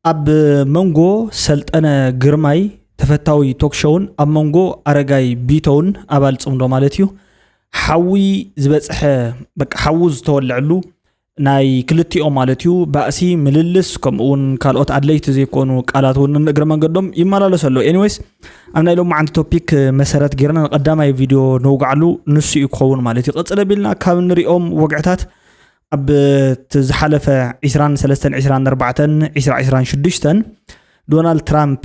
ኣብ መንጎ ሰልጠነ ግርማይ ተፈታዊ ቶክሾውን ኣብ መንጎ ኣረጋይ ቢተውን ኣባል ጽምዶ ማለት እዩ ሓዊ ዝበጽሐ በቃ ሓዊ ዝተወልዐሉ ናይ ክልቲኦም ማለት እዩ ባእሲ ምልልስ ከምኡ እውን ካልኦት ኣድለይቲ ዘይኮኑ ቃላት እውን ንእግረ መንገዶም ይመላለሱ ኣለዉ። ኤኒዌይስ ኣብ ናይ ሎማዓንቲ ቶፒክ መሰረት ጌርና ንቀዳማይ ቪድዮ ነውግዓሉ ንሱ እዩ ክኸውን ማለት እዩ። ቀጽለ ቢልና ካብ ንሪኦም ወግዕታት ኣብ እቲ ዝሓለፈ ዕስራን ሰለስተን ዕስራን ኣርባዕተን ዕስራ ዕስራን ሽዱሽተን ዶናልድ ትራምፕ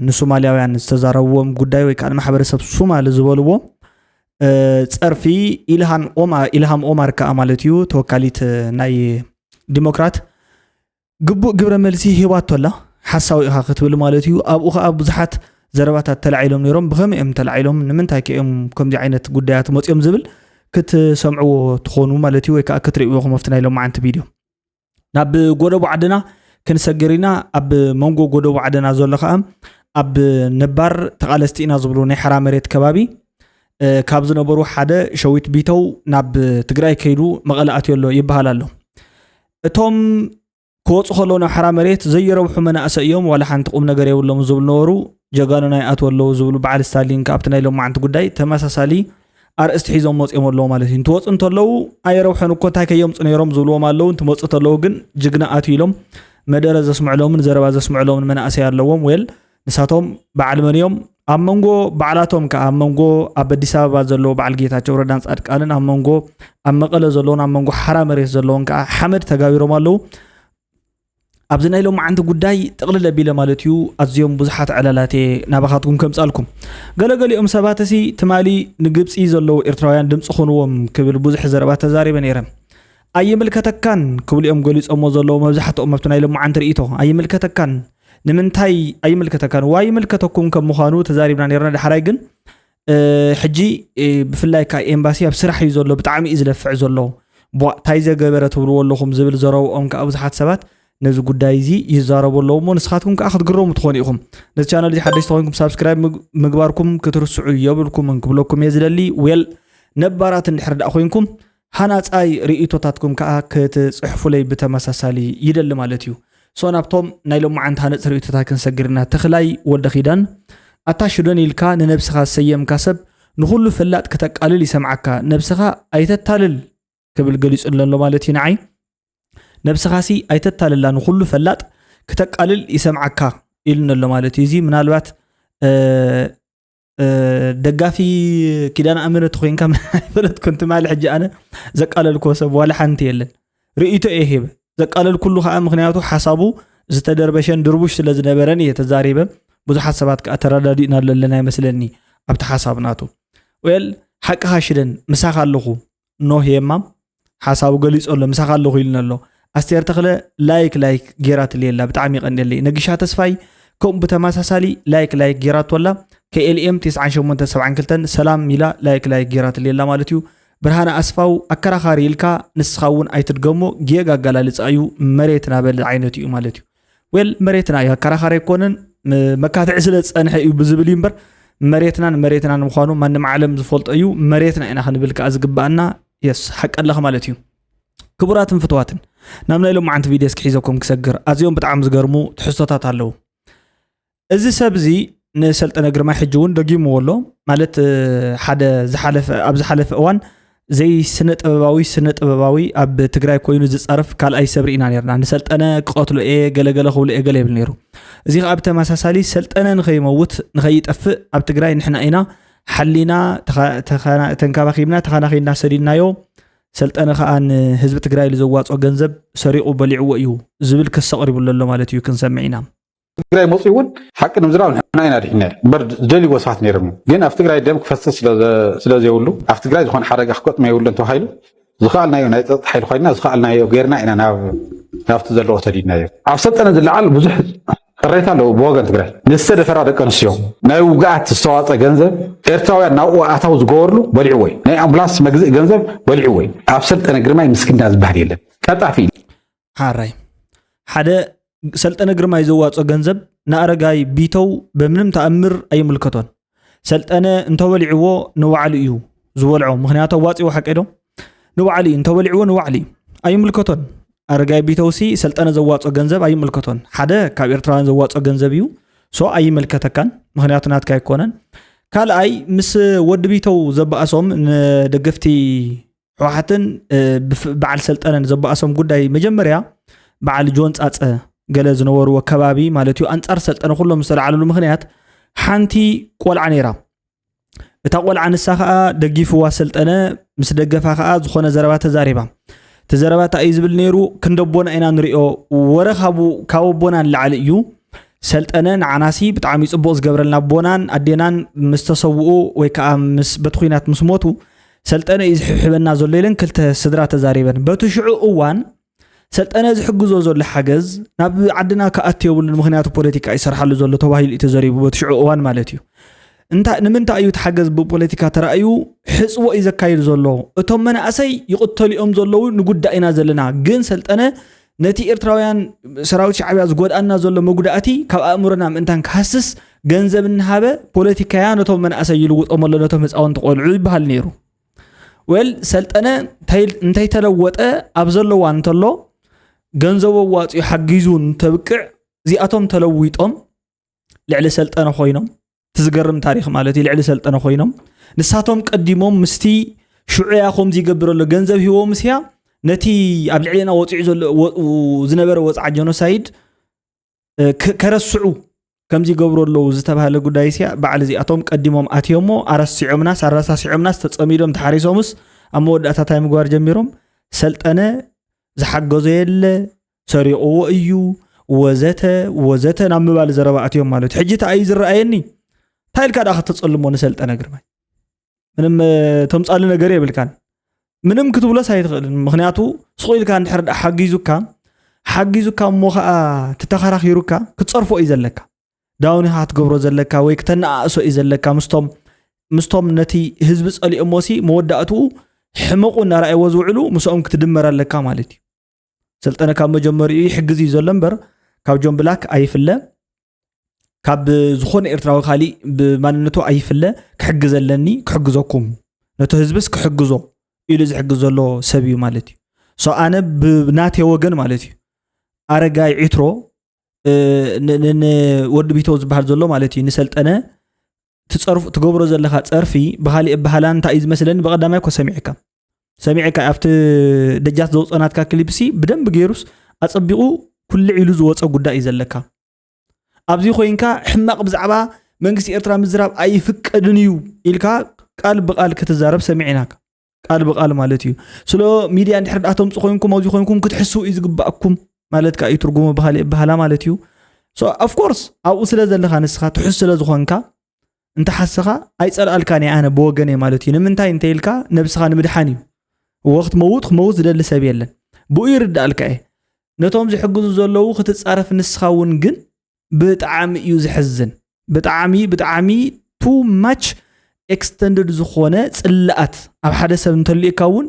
ንሶማልያውያን ዝተዛረብዎም ጉዳይ ወይ ከዓ ንማሕበረሰብ ሶማሊ ዝበልዎ እ፣ ፀርፊ ኢልሃን ኦማ- ኢልሃም ኦማር ከዓ ማለት እዩ ተወካሊት ናይ ዲሞክራት ግቡእ ግብረ መልሲ ሂባቶ ኣላ። ሓሳዊ ኢኻ ክትብል ማለት እዩ። ኣብኡ ከዓ ብዙሓት ዘረባታት ተላዒሎም ነይሮም። ብኸመይ እዮም ተላዒሎም? ንምንታይ ከ እዮም ከምዚ ዓይነት ጉዳያት መፅኦም ዝብል ክትሰምዕዎ ትኾኑ ማለት እዩ፣ ወይ ከዓ ክትርእይዎ ኢኹም ኣብቲ ናይ ሎማዓንቲ ቪድዮ። ናብ ጎደቦ ዓድና ክንሰግር ኢና። ኣብ መንጎ ጎደቦ ዓድና ዘሎ ከዓ ኣብ ነባር ተቓለስቲ ኢና ዝብሉ ናይ ሓራ መሬት ከባቢ እ፣ ካብ ዝነበሩ ሓደ ሸዊት ቢተው ናብ ትግራይ ከይዱ መቐለ ኣትዮ ኣሎ ይበሃል ኣሎ። እቶም ክወፁ ከለዉ ናብ ሓራ መሬት ዘይረብሑ መናእሰይ እዮም፣ ዋላ ሓንቲ ቁም ነገር የብሎም ዝብሉ ነበሩ። ጀጋኑና ይኣትዉ ኣለዉ ዝብሉ በዓል ስታሊን ከኣ ኣብቲ ናይ ሎማዓንቲ ጉዳይ ተመሳሳሊ ኣርእስቲ ሒዞም መፂኦም ኣለዉ ማለት እዩ። እንትወፁ እንተለዉ ኣይረብሑን እኮ እንታይ ከየምፁ ነይሮም ዝብልዎም ኣለዉ። እንትመፁ ተለዉ ግን ጅግና ኣትዩ ኢሎም መደረ ዘስምዕሎምን ዘረባ ዘስምዕሎምን መናእሰይ ኣለዎም። ዌል ንሳቶም በዓል መን እዮም? ኣብ መንጎ ባዕላቶም ከኣ ኣብ መንጎ ኣብ ኣዲስ ኣበባ ዘለዉ በዓል ጌታቸው ረዳን ጻድቃንን ኣብ መንጎ ኣብ መቐለ ዘለውን ኣብ መንጎ ሓራ መሬት ዘለውን ከኣ ሓመድ ተጋቢሮም ኣለዉ። ኣብዚ ናይ ሎማዓንቲ ጉዳይ ጥቕልል ኣቢለ ማለት እዩ ኣዝዮም ብዙሓት ዕላላት እየ ናባኻትኩም ከምጻልኩም። ገለገሊኦም ሰባት እሲ ትማሊ ንግብጺ ዘለዉ ኤርትራውያን ድምፂ ኹንዎም ክብል ብዙሕ ዘረባ ተዛሪበ ነይረ። ኣይምልከተካን ክብሉ እዮም ገሊጾሞ ዘለዉ መብዛሕትኦም ኣብቲ ናይ ሎማዓንቲ ርእይቶ። ኣይምልከተካን ንምንታይ ኣይምልከተካን ዋ ይምልከተኩም ከም ምዃኑ ተዛሪብና ነርና። ዳሕራይ ግን እ፣ ሕጂ እ፣ ብፍላይ ከዓ ኤምባሲ ኣብ ስራሕ እዩ ዘሎ፣ ብጣዕሚ እዩ ዝለፍዕ ዘሎ። ቧ እንታይ ዘገበረ ትብልዎ ኣለኹም ዝብል ዘረብኦም ከዓ ብዙሓት ሰባት ነዚ ጉዳይ እዚ ይዛረቡ ኣለዉ እሞ ንስኻትኩም ከዓ ክትግረሙ ትኾኑ ኢኹም። ነዚ ቻነል እዚ ሓደሽቲ ኮይንኩም ሳብስክራይብ ምግ- ምግባርኩም ክትርስዑ የብልኩምን ክብለኩም እየ ዝደሊ። ዌል ነባራት እንድሕር ደኣ ኮይንኩም ሃናጻይ ርእይቶታትኩም ከኣ ክትጽሕፉለይ ብተመሳሳሊ ይደሊ ማለት እዩ። ሶ ናብቶም ናይ ሎማዓንቲ ሃነጽቲ ርእይቶታት ክንሰግር ኢና። ተኽላይ ወልደኺዳን ኣታ ሽደን ኢልካ ንነብስኻ ዝሰየምካ ሰብ ንኹሉ ፈላጥ ክተቃልል ይሰምዓካ። ነብስኻ ኣይተታልል ክብል ገሊጹ ኣሎ ማለት እዩ ንዓይ። ነብስኻሲ ኣይተታልላ ንኹሉ ፈላጥ ክተቃልል ይሰምዓካ ኢሉኒ ኣሎ ማለት እዩ። እዚ ምናልባት እ፣ እ፣ ደጋፊ ኪዳነ ኣመነ ተኾይንካ ኣይፈለጥኩን። ትማሊ ሕጂ ኣነ ዘቃለልክዎ ሰብ ዋላ ሓንቲ የለን። ርእይቶ እየ ሂበ። ዘቃለልኩሉ ከዓ ምኽንያቱ ሓሳቡ ዝተደርበሸን ድርቡሽ ስለ ዝነበረን እየ ተዛሪበ። ብዙሓት ሰባት ከዓ ተረዳዲእና ኣለና ይመስለኒ ኣብቲ ሓሳብ ናቱ። ዌል ሓቅኻ ሽደን ምሳኻ ኣለኹ። ኖህ የማም ሓሳቡ ገሊጹ ኣሎ። ምሳኻ ኣለኹ ኢሉኒ ኣሎ። ኣስቴር ተኽለ ላይክ ላይክ ጌራትለይ ኣላ፣ ብጣዕሚ የቐንየለይ። ነጊሻ ተስፋይ ከምኡ ብተመሳሳሊ ላይክ ላይክ ጌራቶ ኣላ። ከኤልኤም ተስዓን ሸሞንተን ሰብዓን ክልተን ሰላም ኢላ ላይክ ላይክ ጌራትለይ ኣላ ማለት እዩ። ብርሃነ ኣስፋው ኣከራኻሪ ኢልካ ንስኻ እውን ኣይትድገሞ፣ ጌጋ ኣገላልጻ እዩ፣ መሬትና በል ዓይነት እዩ ማለት እዩ። ዌል መሬትና እዩ፣ ኣከራኻሪ ኣይኮነን፣ ም- መካትዒ ስለ ዝጸንሐ እዩ ብዝብል እዩ እምበር መሬትናን መሬትናን ምዃኑ ማንም ዓለም ዝፈልጦ እዩ። መሬትና ኢና ክንብል ከኣ ዝግባኣና። የስ ሓቂ ኣለኻ ማለት እዩ። ክቡራትን ፍትዋትን ናብ ናይ ሎማዓንቲ ቪድዮ እስኪ ሒዘኩም ክሰግር ኣዝዮም ብጣዕሚ ዝገርሙ ትሕዝቶታት ኣለዉ። እዚ ሰብ እዚ ንሰልጠነ ግርማይ ሕጂ እውን ደጊምዎ ኣሎ ማለት እ፣ ሓደ ዝሓለፈ ኣብ ዝሓለፈ እዋን ዘይስነ ጥበባዊ ስነ ጥበባዊ ኣብ ትግራይ ኮይኑ ዝፃረፍ ካልኣይ ሰብ ርኢና ነርና። ንሰልጠነ ክቐትሎ እየ ገለገለ ክብሎ እየ ገለ ይብል ነይሩ። እዚ ከዓ ብተመሳሳሊ ሰልጠነ ንኸይመውት ንኸይጠፍእ ኣብ ትግራይ ንሕና ኢና ሓሊና ተኻ- ተኸና- ተንከባኺብና ተኸናኺብና ሰዲድናዮ። ሰልጠነ ከዓ ንህዝቢ ትግራይ ዝዋፅኦ ገንዘብ ሰሪቑ በሊዕዎ እዩ ዝብል ክሲ ኣቕሪቡሉ ኣሎ ማለት እዩ። ክንሰምዕ ኢና። ትግራይ መፅኡ እውን ሓቂ ንምዝራብ ንሕና ኢና ድሒና እምበር ዝደልይዎ ሰባት ነይሮም እዮም። ግን ኣብ ትግራይ ደም ክፈስስ ስለ ዘ- ስለ ዘይብሉ ኣብ ትግራይ ዝኾነ ሓደጋ ክገጥሞ የብሉን ተባሂሉ ዝኸኣልናዮ ናይ ፀጥታ ሓይሊ ኮይና ዝኸኣልናዮ ገይርና ኢና ናብ ናብቲ ዘለዎ ሰዲድናዮ። ኣብ ሰልጠነ ዝለዓል ብዙሕ ቅሬታ ኣለዎ ብወገን ትግራይ ንዝተደፈራ ደቂ ኣንስትዮ ናይ ውግኣት ዝተዋፀ ገንዘብ ኤርትራውያን ናብኡ ኣታዊ ዝገበርሉ በሊዕዎ እዩ። ናይ ኣምቡላንስ መግዝኢ ገንዘብ በሊዕዎ እዩ። ኣብ ሰልጠነ ግርማይ ምስግና ዝበሃል የለን። ቀጣፊ እዩ። ሓራይ ሓደ ሰልጠነ ግርማይ ዘዋፅኦ ገንዘብ ንኣረጋይ ቢተው በምንም ተኣምር ኣይምልከቶን። ሰልጠነ እንተበሊዕዎ ንባዕሉ እዩ ዝበልዖ። ምክንያቱ ኣዋፂዎ ሓቂ ዶ ንባዕሉ እዩ እንተበሊዕዎ ንባዕሉ እዩ ኣይምልከቶን። ኣረጋይ ቢተውሲ ሰልጠነ ዘዋፅኦ ገንዘብ ኣይምልከቶን። ሓደ ካብ ኤርትራውያን ዘዋፅኦ ገንዘብ እዩ። ሶ ኣይመልከተካን፣ ምክንያቱ ናትካ ኣይኮነን። ካልኣይ ምስ ወዲ ቢተው ዘበኣሶም ንደገፍቲ ህወሓትን በዓል ሰልጠነን ዘበኣሶም ጉዳይ መጀመርያ በዓል ጆን ፃፀ ገለ ዝነበርዎ ከባቢ ማለት እዩ፣ ኣንፃር ሰልጠነ ኩሎም ዝተለዓለሉ ምክንያት ሓንቲ ቆልዓ ነይራ። እታ ቆልዓ ንሳ ከዓ ደጊፍዋ ሰልጠነ፣ ምስ ደገፋ ከዓ ዝኾነ ዘረባ ተዛሪባ። እቲ ዘረባ እንታይ እዩ ዝብል ነይሩ? ክንደቦና ኢና ንሪኦ፣ ወረ ካብ ኣቦና ንላዕሊ እዩ። ሰልጠነ ንዓናሲ ብጣዕሚ ፅቡቕ ዝገብረልና፣ ኣቦናን ኣዴናን ምስ ተሰውኡ ወይ ከዓ ምስ በቲ ኩናት ምስ ሞቱ ሰልጠነ እዩ ዝሕብሕበና ዘሎ ኢለን ክልተ ስድራ ተዛሪበን። በቲ ሽዑ እዋን ሰልጠነ ዝሕግዞ ዘሎ ሓገዝ ናብ ዓድና ክኣቱ የብሉን፣ ምክንያቱ ፖለቲካ ይሰርሓሉ ዘሎ ተባሂሉ እዩ ተዘሪቡ፣ በቲ ሽዑ እዋን ማለት እዩ። እንታይ፣ ንምንታይ እዩ እቲ ሓገዝ ብፖለቲካ ተራእዩ? ሕፅቦ እዩ ዘካይድ ዘሎ። እቶም መናእሰይ ይቕተሉ እዮም ዘለዉ፣ ንጉዳይ ኢና ዘለና። ግን ሰልጠነ ነቲ ኤርትራውያን ሰራዊት ሻዕብያ ዝጎድኣና ዘሎ መጉዳእቲ ካብ ኣእምሮና ምእንታን ክሃስስ ገንዘብ እናሃበ ፖለቲካያ ነቶም መናእሰይ ይልውጦም ኣሎ፣ ነቶም ህፃውንቲ ቆልዑ ይበሃል ነይሩ። ወል ሰልጠነ እንተይተለወጠ ኣብ ዘለዋ እንተሎ ገንዘቡ ኣዋፂኡ ሓጊዙ እንተብቅዕ እዚኣቶም ተለዊጦም ልዕሊ ሰልጠነ ኮይኖም፣ እቲ ዝገርም ታሪክ ማለት እዩ፣ ልዕሊ ሰልጠነ ኮይኖም ንሳቶም ቀዲሞም ምስቲ ሽዑያ ከምዚ ይገብር ኣሎ ገንዘብ ሂቦም ስያ ነቲ ኣብ ልዕሌና ወፂዑ ዘሎ ዝነበረ ወፅዓ ጀኖሳይድ ከረስዑ ከምዚ ይገብሩ ኣለዉ ዝተባሃለ ጉዳይ ስያ በዓል እዚኣቶም ቀዲሞም ኣትዮሞ ኣረሲዖምናስ ኣረሳሲዖምናስ ተፀሚዶም ተሓሪሶምስ ኣብ መወዳእታ ታይ ምግባር ጀሚሮም? ሰልጠነ ዝሓገዞ የለ፣ ሰሪቕዎ እዩ፣ ወዘተ ወዘተ ናብ ምባል ዘረባ ኣትዮም ማለት እዩ። ሕጂ እንታይ እዩ ዝረኣየኒ? እንታይ ኢልካ ደኣ ከተጸልሞ ንሰልጠነ ግርማይ? ምንም ተምጻሉ ነገር የብልካን። ምንም ክትብሎስ ኣይትኽእልን። ምክንያቱ ስቕ ኢልካ እንድሕር ደኣ ሓጊዙካ ሓጊዙካ እሞ ኸኣ ትተኸራኺሩካ ክትጸርፎ እዩ ዘለካ። ዳውን ኢኻ ክትገብሮ ዘለካ ወይ ክተነኣእሶ እዩ ዘለካ ምስቶም ምስቶም ነቲ ህዝቢ ጸሊኦሞሲ መወዳእትኡ ሕመቑ እናረኣይዎ ዝውዕሉ ምስኦም ክትድመር ኣለካ ማለት እዩ። ሰልጠነ ካብ መጀመሪኡ ይሕግዝ እዩ ዘሎ እምበር ካብ ጆን ብላክ ኣይፍለ፣ ካብ ዝኾነ ኤርትራዊ ካሊእ ብማንነቱ ኣይፍለ። ክሕግዝ ኣለኒ ክሕግዘኩም፣ ነቲ ህዝብስ ክሕግዞ ኢሉ ዝሕግዝ ዘሎ ሰብ እዩ ማለት እዩ። ሶ ኣነ ብናቴ ወገን ማለት እዩ ኣረጋይ ዒትሮ ንወዲ ቢቶ ዝበሃል ዘሎ ማለት እዩ ንሰልጠነ ትገብሮ ዘለካ ፀርፊ ብካሊእ ኣበሃህላ እንታይ እዩ ዝመስለኒ? ብቀዳማይ እኮ ሰሚዕካ ሰሚዕካ ኣብቲ ደጃት ዘውፀናትካ ክሊፕሲ ብደንብ ገይሩስ ኣፀቢቑ ኩልዕ ኢሉ ዝወፀ ጉዳይ እዩ ዘለካ። ኣብዚ ኮይንካ ሕማቕ ብዛዕባ መንግስቲ ኤርትራ ምዝራብ ኣይፍቀድን እዩ ኢልካ ቃል ብቃል ክትዛረብ ሰሚዕናካ። ቃል ብቃል ማለት እዩ። ስለ ሚድያ እንድሕር ደኣ ተምፁ ኮይንኩም ኣብዚ ኮይንኩም ክትሕስው እዩ ዝግባእኩም ማለት ከዓ እዩ ትርጉሙ ብካሊእ ኣበሃህላ ማለት እዩ። So of course ኣብኡ ስለ ዘለካ ንስኻ ትሑዝ ስለ ዝኾንካ እንተሓስኻ ኣይጸልኣልካን እየ ኣነ ብወገነይ ማለት እዩ። ንምንታይ እንተ ኢልካ ነብስኻ ንምድሓን እዩ። እወ ክትመውት ክመውት ዝደሊ ሰብ የለን። ብኡ ይርዳእልካ እየ። ነቶም ዝሕግዙ ዘለዉ ክትጻረፍ ንስኻ እውን ግን ብጣዕሚ እዩ ዘሕዝን። ብጣዕሚ ብጣዕሚ too much extended ዝኾነ ጽልኣት ኣብ ሓደ ሰብ እንተልዩካ እውን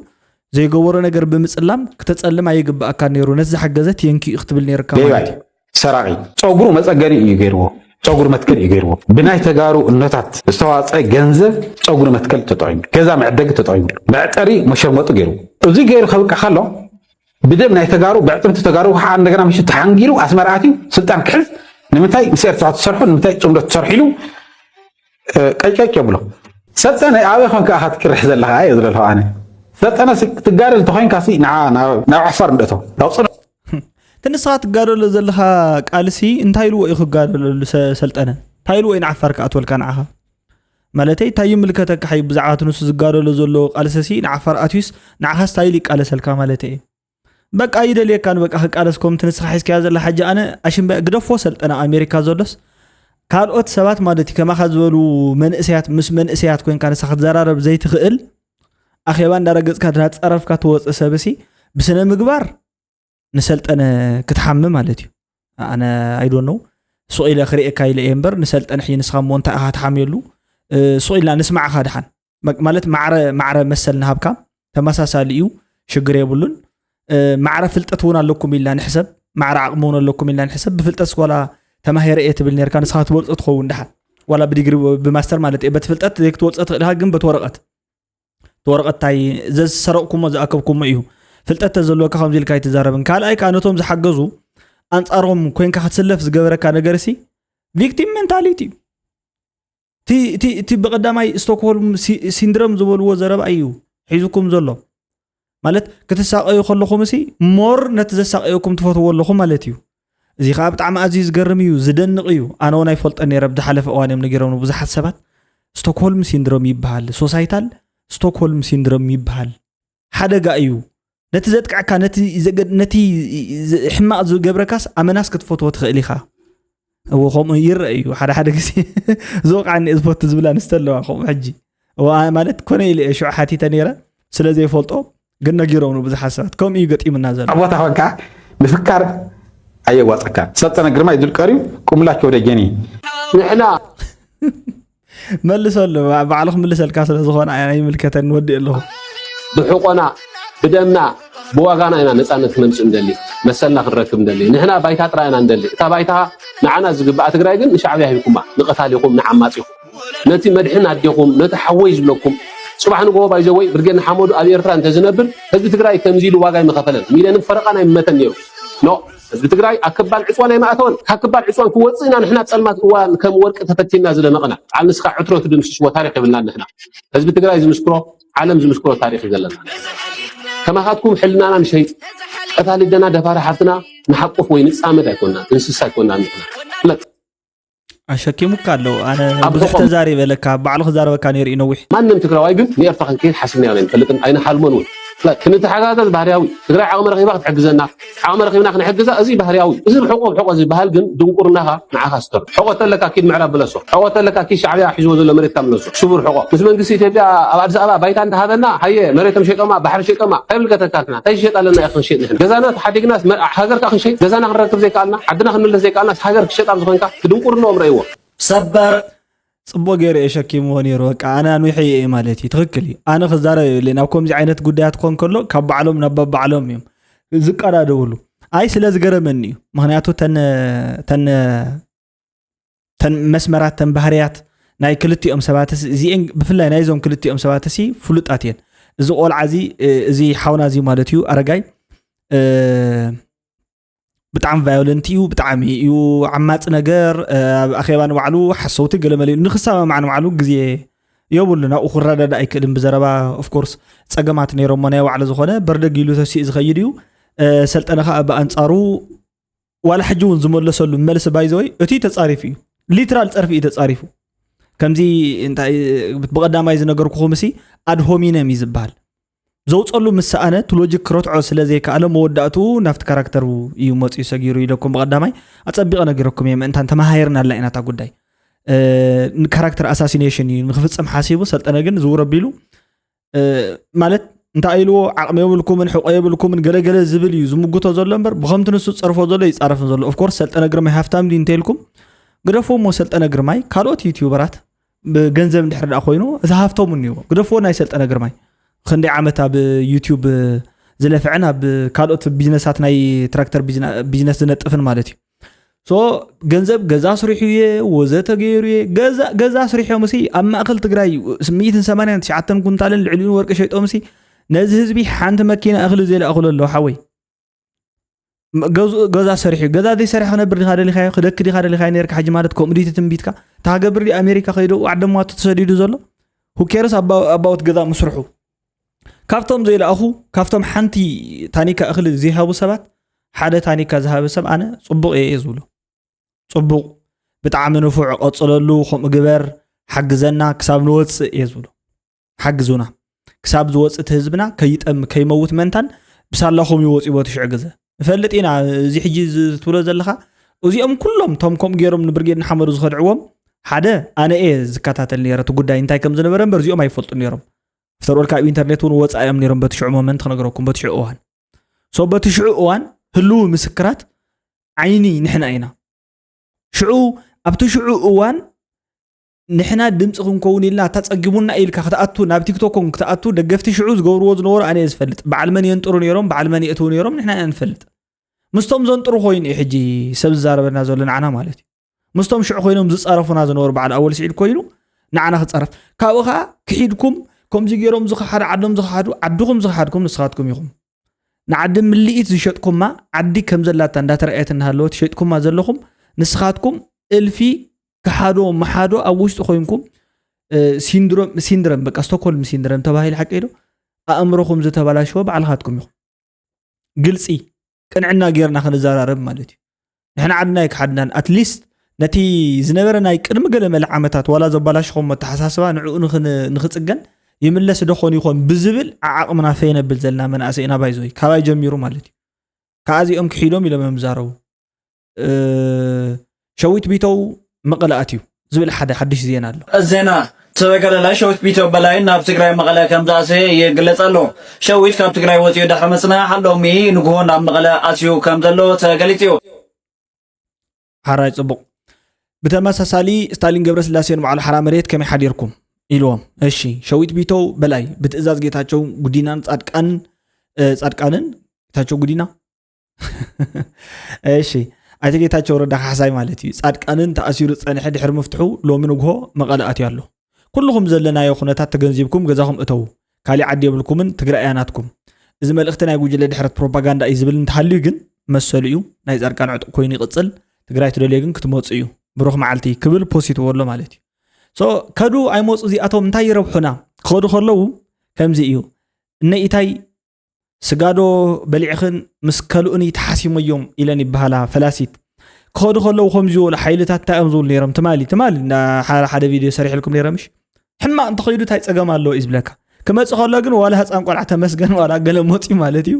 ዘይገበሮ ነገር ብምጽላም ክተጸልም ኣይግብኣካ ነይሩ። ነቲ ዝሓገዘ thank you ክትብል ነይርካ ማለት እዩ። ሰራቂ ጸጉሩ መጸገኒ እዩ ገይርዎ። ጸጉሪ መትከል እዩ ገይርዎ። ብናይ ተጋሩ እኖታት ዝተዋፀ ገንዘብ ጸጉሪ መትከል ተጠቂሙ፣ ገዛ መዕደጊ ተጠቂሙ፣ መዕጠሪ መሸርመጡ ገይርዎ። እዚ ገይሩ ከብቅዕ ከሎ ብደም ናይ ተጋሩ ብዕጥምቲ ተጋሩ ከዓ እንደገና ምሽ ተሓንጊሩ ኣስመራ ኣትዩ ስልጣን ክሕዝ ንምንታይ ምስ ኤርትራ ትሰርሑ ንምንታይ ፅምዶ ትሰርሑ ኢሉ ቀጭቀጭ የብሎ። ሰልጠነ ኣበይ ኮንካ ኢኻ ትቅርሕ ዘለኻ እየ ዝደልኹ ኣነ። ሰልጠነ ትጋደል እንተኮይንካ ናብ ዓፋር እንደእቶ ኣውፅእ። እቲ ንስኻ ትጋደሎ ዘለኻ ቃልሲ እንታይ ኢልዎ እዩ ክጋደለሉ ሰልጠነ? እንታይ ኢልዎ እዩ ንዓፋር ክኣትወልካ ንዓኻ? ማለተይ እንታይ ይምልከተካ ሓዩ ብዛዕባ እቲ ንሱ ዝጋደሎ ዘሎ ቃልሰሲ ንዓፋር ኣትዩስ ንዓኻ ስታይል ይቃለሰልካ ማለተይ እዩ። በቃ ይደልየካን በቃ ክቃለስ ከምቲ ንስኻ ሒዝካዮ ዘላ ሓጂ ኣነ ኣሽምበ ግደፎ ሰልጠነ ኣሜሪካ ዘሎስ ካልኦት ሰባት ማለት እዩ ከማኻ ዝበሉ መንእሰያት ምስ መንእሰያት ኮይንካ ንሳ ክትዘራረብ ዘይትኽእል ኣኼባ እንዳረገጽካ እንዳጸረፍካ ትወጽእ ሰብሲ ብስነ ምግባር ንሰልጠነ ክትሓሚ ማለት እዩ። ኣነ ኣይዶኖ ሱቕ ኢለ ክርእየካ ኢለ እየ እምበር ንሰልጠነ ሕጂ ንስኻ እሞ እንታይ ኢኻ ትሓምየሉ? ሱቕ ኢልና ንስማዕኻ ድሓን ማለት ማዕረ ማዕረ መሰል ንሃብካ ተመሳሳሊ እዩ፣ ሽግር የብሉን። ማዕረ ፍልጠት እውን ኣለኩም ኢልና ንሕሰብ፣ ማዕረ ዓቕሚ እውን ኣለኩም ኢልና ንሕሰብ። ብፍልጠት ስኳላ ተማሂረ እየ ትብል ነርካ፣ ንስኻ ክትበልፆ ትኸውን ድሓን ዋላ ብዲግሪ ብማስተር ማለት እየ። በቲ ፍልጠት ዘይክትበልፆ ትኽእል ኢኻ፣ ግን በቲ ወረቐት እቲ ወረቐት እንታይ ዘዝሰረቕኩሞ ዝኣከብኩሞ እዩ። ፍልጠት ተዘለወካ ከምዚ ኢልካ ኣይትዛረብን። ካልኣይ ከዓ ነቶም ዝሓገዙ ኣንጻሮም ኮይንካ ክትስለፍ ዝገበረካ ነገር ሲ ቪክቲም ሜንታሊቲ እዩ። እቲ ብቐዳማይ ስቶክሆልም ሲንድረም ዝበልዎ ዘረባ እዩ ሒዙኩም ዘሎ። ማለት ክትሳቀዩ ከለኹም ሲ ሞር ነቲ ዘሳቀየኩም ትፈትዎ ኣለኹም ማለት እዩ። እዚ ከዓ ብጣዕሚ ኣዝዩ ዝገርም እዩ፣ ዝደንቕ እዩ። ኣነ እውን ኣይፈልጦ ነይረ። ብዝሓለፈ እዋን እዮም ነጊሮም ብዙሓት ሰባት። ስቶክሆልም ሲንድሮም ይበሃል፣ ሶሳይታል ስቶክሆልም ሲንድሮም ይበሃል። ሓደጋ እዩ። ነቲ ዘጥቅዐካ ነቲ ሕማቕ ዝገብረካስ ኣመናስ ክትፈትዎ ትኽእል ኢኻ። እዎ ከምኡ ይረአ እዩ። ሓደ ሓደ ግዜ ዝወቃዕኒ ዝፈቱ ዝብል ኣንስተ ኣለዋ። ከምኡ ሕጂ ማለት ኮነ ኢለ ሽዑ ሓቲተ ነይረ፣ ስለ ዘይፈልጦ ግን ነጊሮም ብዙሓት ሰባት። ከምኡ እዩ ገጢምና ዘሎ። ኣብ ቦታ ኮንካ ምፍካር ኣየዋፀካ። ሰልጠነ ግርማ ይድልቀር እዩ። ቁምላቸው ደጀኔ ንሕና መልሰሉ ባዕሉ ክምልሰልካ ስለ ዝኾነ ኣይምልከተን ወዲ ኣለኹ። ብሕቆና ብደምና ብዋጋና ኢና ነፃነት ክነምፅእ እንደሊ፣ መሰልና ክንረክብ እንደሊ። ንሕና ባይታ ጥራይ ኢና እንደሊ። እታ ባይታ ንዓና ዝግባኣ ትግራይ ግን ንሻዕብያ ሂብኩማ፣ ንቐታሊኹም ንዓማፂኹም። ነቲ መድሕን ኣዴኹም ነቲ ሓወይ ዝብለኩም ፅባሕ ንጎሆ ባይዘወይ ብርጌድ ንሓመዱ ኣብ ኤርትራ እንተዝነብር ህዝቢ ትግራይ ከምዚ ኢሉ ዋጋ ኣይምኸፈለን፣ ሚልዮንን ፈረቓን ኣይመተን ነይሩ። ኖ ህዝቢ ትግራይ ኣብ ክባል ዕፅዋን ኣይመኣተወን። ካብ ክባል ዕፅዋን ክወፅእ ኢና ንሕና ፀልማት እዋን ከም ወርቂ ተፈቲና ዝደመቕና። በዓል ንስኻ ዕትሮ ትድምስስዎ ታሪኽ የብልናን ንሕና። ህዝቢ ትግራይ ዝምስክሮ ዓለም ዝምስክሮ ታሪኽ እዩ ዘለና። ከማኻትኩም ሕልናና ንሸይጥ ቀታሊ ደና ደፋሪ ሓፍትና ንሓቁፍ ወይ ንፃመድ ኣይኮናን፣ እንስሳ ኣይኮናን ንሕና። ፍለጥ። ኣሸኪሙካ ኣሎ ኣነ ብዙሕ ተዛሪበ ለካ ባዕሉ ክዛረበካ ነይሩ እዩ ነዊሕ። ማንም ትግራዋይ ግን ንኤርትራ ክንከይድ ሓሲብና ኢና ንፈልጥን ኣይንሓልሞን እውን። ክንተሓጋገዝ ባህርያዊ ትግራይ ዓቕሚ ረኺባ ክትሕግዘና ዓቕሚ ረኺብና ክንሕግዛ እዚ ባህርያዊ እዚ ብሕቆ ብሕቆ ዝበሃል ግን ድንቁርናኻ ንዓኻ ስተር ሕቆ ተለካ ኪድ ምዕራብ ብለሶ ሕቆ ተለካ ኪድ ሻዕብያ ሒዝዎ ዘሎ መሬትካ ምለሶ ስቡር ሕቆ ምስ መንግስቲ ኢትዮጵያ ኣብ ኣዲስ ኣበባ ባይታ እንተሃበና ሃየ መሬቶም ሸይጦማ ባሕሪ ሸይጦማ እንታይ ምልከተካ ንሕና እንታይ ሸይጥ ኣለና ኢኻ ክንሸይጥ ንሕና ገዛና ተሓዲግና ሃገር ከዓ ክንሸይጥ ገዛና ክንረክብ ዘይከኣልና ዓድና ክንምለስ ዘይከኣልና ሃገር ክሸጥ ኣብ ዝኾንካ ክድንቁርንኦም ረእይዎ ሰበር ፅቡቅ ገይሩ እየ ሸኪምዎ ነይሩ በቃ ኣነ ኣንዊሐ እየ ማለት እዩ ትክክል እዩ ኣነ ክዛረብ የብለይ ናብ ከምዚ ዓይነት ጉዳያት ክኾን ከሎ ካብ ባዕሎም ናብ ባዕሎም እዮም ዝቀዳደውሉ ኣይ ስለ ዝገረመኒ እዩ ምክንያቱ ተን መስመራት ተን ባህርያት ናይ ክልቲኦም ሰባትስ እዚኤን ብፍላይ ናይዞም ክልቲኦም ሰባትሲ ፍሉጣት እየን እዚ ቆልዓ እዚ እዚ ሓውና እዚ ማለት እዩ ኣረጋይ ብጣዕሚ ቫዮለንት እዩ ብጣዕሚ እዩ ዓማፂ ነገር ኣብ ኣኼባ ንባዕሉ ሓሰውቲ ገለመለ እዩ ንክሰማማዕ ንባዕሉ ግዜ የብሉን ኣብኡ ክረዳዳ ኣይክእልን ብዘረባ ኦፍኮርስ ፀገማት ነይሮሞ ናይ ባዕሉ ዝኾነ በርደግ ኢሉ ተሲኡ ዝኸይድ እዩ ሰልጠነ ከዓ ብኣንፃሩ ዋላ ሕጂ እውን ዝመለሰሉ መልሲ ባይዘወይ እቲ ተፃሪፉ እዩ ሊትራል ፀርፊ እዩ ተፃሪፉ ከምዚ ብቀዳማይ ዝነገርኩኹም ሲ ኣድሆሚነም እዩ ዝበሃል ዘውፀሉ ምስ ሰኣነ እቲ ሎጂክ ክረትዖ ስለ ዘይከኣለ መወዳእትኡ ናብቲ ካራክተር እዩ መፅኡ ሰጊሩ ኢለኩም ብቐዳማይ ኣፀቢቐ ነጊረኩም እየ ምእንታን ተመሃየርና ኣላ ኢና እታ ጉዳይ ንካራክተር ኣሳሲኔሽን እዩ ንክፍፀም ሓሲቡ ሰልጠነ ግን ዝውር ኣቢሉ ማለት እንታይ ኢልዎ ዓቕሚ የብልኩምን ሕቆ የብልኩምን ገለገለ ዝብል እዩ ዝምጉቶ ዘሎ እምበር ብከምቲ ንሱ ዝፀርፎ ዘሎ ይፃረፍን ዘሎ ኦፍኮርስ ሰልጠነ ግርማይ ሃፍታም ድዩ እንተኢልኩም ግደፍዎ እሞ ሰልጠነ ግርማይ ካልኦት ዩቲዩበራት ብገንዘብ እንድሕር ደኣ ኮይኑ እዚ ሃፍቶም እኒዎ ግደፍዎ ናይ ሰልጠነ ግርማይ ክንደይ ዓመት ኣብ ዩቲዩብ ዝለፍዕን ኣብ ካልኦት ቢዝነሳት ናይ ትራክተር ቢዝነስ ዝነጥፍን ማለት እዩ ሶ ገንዘብ ገዛ ኣስሪሑ እየ ወዘተ ገይሩ እየ ገዛ ኣስሪሖም ሲ ኣብ ማእከል ትግራይ ሚእትን ሰማንያን ትሽዓተን ኩንታልን ልዕሊኡን ወርቂ ሸይጦም ሲ ነዚ ህዝቢ ሓንቲ መኪና እኽሊ ዘይለኣኽሉ ኣለዉ ሓወይ ገዛ ሰሪሑ ገዛ ዘይሰሪሐ ክነብር ዲኻ ደሊኻዮ ክደኪ ዲኻ ደሊኻዮ ነርካ ሕጂ ማለት ከምኡ ድዩ ትንቢትካ እታ ሃገር ብርዲ ኣሜሪካ ከይዶ ዓደማቱ ተሰዲዱ ዘሎ ሁኬርስ ኣባወት ገዛ ምስርሑ ካብቶም ዘይለኣኹ ካብቶም ሓንቲ ታኒካ እኽሊ ዘይሃቡ ሰባት ሓደ ታኒካ ዝሃበ ሰብ ኣነ ፅቡቕ እየ እየ ዝብሎ ፅቡቕ ብጣዕሚ ንፉዕ ቀፅለሉ ከምኡ ግበር ሓግዘና ክሳብ ንወፅእ እየ ዝብሎ ሓግዙና ክሳብ ዝወፅእ እቲ ህዝብና ከይጠም ከይመውት መንታን ብሳላኹም ይወፅኡ በቲ ሽዑ ግዘ ንፈልጥ ኢና እዚ ሕጂ ትብሎ ዘለኻ እዚኦም ኩሎም ቶም ከምኡ ገይሮም ንብርጌድ ንሓመዱ ዝኸድዕዎም ሓደ ኣነ እየ ዝከታተል ነይረ እቲ ጉዳይ እንታይ ከም ዝነበረ እምበር እዚኦም ኣይፈልጡ ነይሮም ፍተርወልካ ኣብ ኢንተርኔት እውን ወፃ እዮም ነይሮም በቲ ሽዑ ሞመንት ክነግረኩም በቲ ሽዑ እዋን ሶ በቲ ሽዑ እዋን ህልው ምስክራት ዓይኒ ንሕና ኢና ሽዑ ኣብቲ ሽዑ እዋን ንሕና ድምፂ ክንከውን ኢልና እታ ፀጊሙና ኢልካ ክትኣቱ ናብ ቲክቶኮም ክትኣቱ ደገፍቲ ሽዑ ዝገብርዎ ዝነበሩ ኣነ ዝፈልጥ በዓል መን የንጥሩ ነይሮም በዓል መን የእትው ነይሮም ንሕና ኢና ንፈልጥ ምስቶም ዘንጥሩ ኮይኑ እዩ ሕጂ ሰብ ዝዛረበና ዘሎ ንዓና ማለት እዩ ምስቶም ሽዑ ኮይኖም ዝፃረፉና ዝነበሩ በዓል ኣወል ስዒድ ኮይኑ ንዓና ክፃረፍ ካብኡ ከዓ ክሒድኩም ከምዚ ገይሮም ዝኸሓዱ ዓዶም ዝኸሓዱ ዓድኹም ዝኸሓድኩም ንስኻትኩም ኢኹም ንዓዲ ምልኢት ዝሸጥኩማ፣ ዓዲ ከም ዘላታ እንዳተረኣየት እናሃለወት ሸጥኩማ ዘለኹም፣ ንስኻትኩም እልፊ ክሓዶ መሓዶ ኣብ ውሽጢ ኮይንኩም፣ እ፣ ሲንድሮም፣ ሲንድረም፣ በቃ ስቶክሆልም ሲንድረም ተባሂሉ ሓቀይ ዶ? ኣእምሮኹም ዝተበላሸወ ባዕልኻትኩም ኢኹም። ግልፂ ቅንዕና ጌርና ክንዘራረብ ማለት እዩ። ንሕና ዓድና ኣይክሓድናን። ኣትሊስት ነቲ ዝነበረ ናይ ቅድሚ ገለ መለ ዓመታት ዋላ ዘባላሽኹም ኣተሓሳስባ ንዕኡ ንኽን-፣ ንኽፅገን ይምለስ ዶ ኾን ይኾን ብዝብል ዓዓቕምና ፈየነብል ዘለና መናእሰይና ባይዞይ ካባይ ጀሚሩ ማለት እዩ። ከኣዚኦም ክሒዶም ኢሎም እዮም ዝዛረቡ። እ፣ ሸዊት ቢተው መቐለ ኣትዩ ዝብል ሓደ ሓድሽ ዜና ኣሎ። ዜና ተበገለላይ ሸዊት ቢተው በላይ ናብ ትግራይ መቐለ ከም ዝኣሰየ ይግለጽ ኣሎ። ሸዊት ካብ ትግራይ ወፂኡ ድሕሪ ምጽናሕ ሎሚ ንግሆ ናብ መቐለ ኣትዩ ከም ዘሎ ተገሊጹ እዩ። ሓራይ ጽቡቕ። ብተመሳሳሊ ስታሊን ገብረስላሴን በዓል ሓራ መሬት ከመይ ሓዲርኩም ኢልዎም። እሺ፣ ሸዊት ቢተው በላይ ብትእዛዝ ጌታቸው ጉዲናን ጻድቃን፣ እ፣ ጻድቃንን ጌታቸው ጉዲና እሺ፣ ኣይተ ጌታቸው ረዳ ካሕሳይ ማለት እዩ። ጻድቃንን ተኣሲሩ ዝጸንሐ ድሕሪ ምፍትሑ ሎሚ ንግሆ መቐለ ኣትዩ ኣሎ። ኩልኹም ዘለናዮ ኩነታት ተገንዚብኩም ገዛኹም እተዉ። ካሊእ ዓዲ የብልኩምን፣ ትግራይ እያ ናትኩም። እዚ መልእኽቲ ናይ ጉጅለ ድሕረት ፕሮፓጋንዳ እዩ ዝብል እንተሃልዩ ግን መሰሉ እዩ። ናይ ጻድቃን ዕጡቕ ኮይኑ ይቕጽል። ትግራይ ትደልዮ ግን ክትመጹ እዩ። ብሩኽ መዓልቲ ክብል ፖስት ይትዎ ኣሎ ማለት እዩ። ሶ ከዱ ኣይመጹ እዚኣቶም እንታይ ይረብሑና? ክኸዱ ከለዉ ከምዚ እዩ። እነ ኢታይ ስጋዶ በሊዕኽን ምስ ከልኡኒ ተሓሲሞዮም ኢለን ይበሃላ ፈላሲት። ክኸዱ ከለዉ ከምዚ ዝበሉ ሓይልታት እንታይ እዮም ዝብሉ ነይሮም? ትማሊ፣ ትማሊ እንዳ ሓደ፣ ሓደ ቪድዮ ሰሪሕልኩም ነይረ ምሽ? ሕማቕ እንተኸይዱ እንታይ ጸገም ኣለዎ እዩ ዝብለካ። ክመጽእ ከሎ ግን ዋላ ህፃን ቆልዓ ተመስገን ዋላ ገለ መፅዩ ማለት እዩ።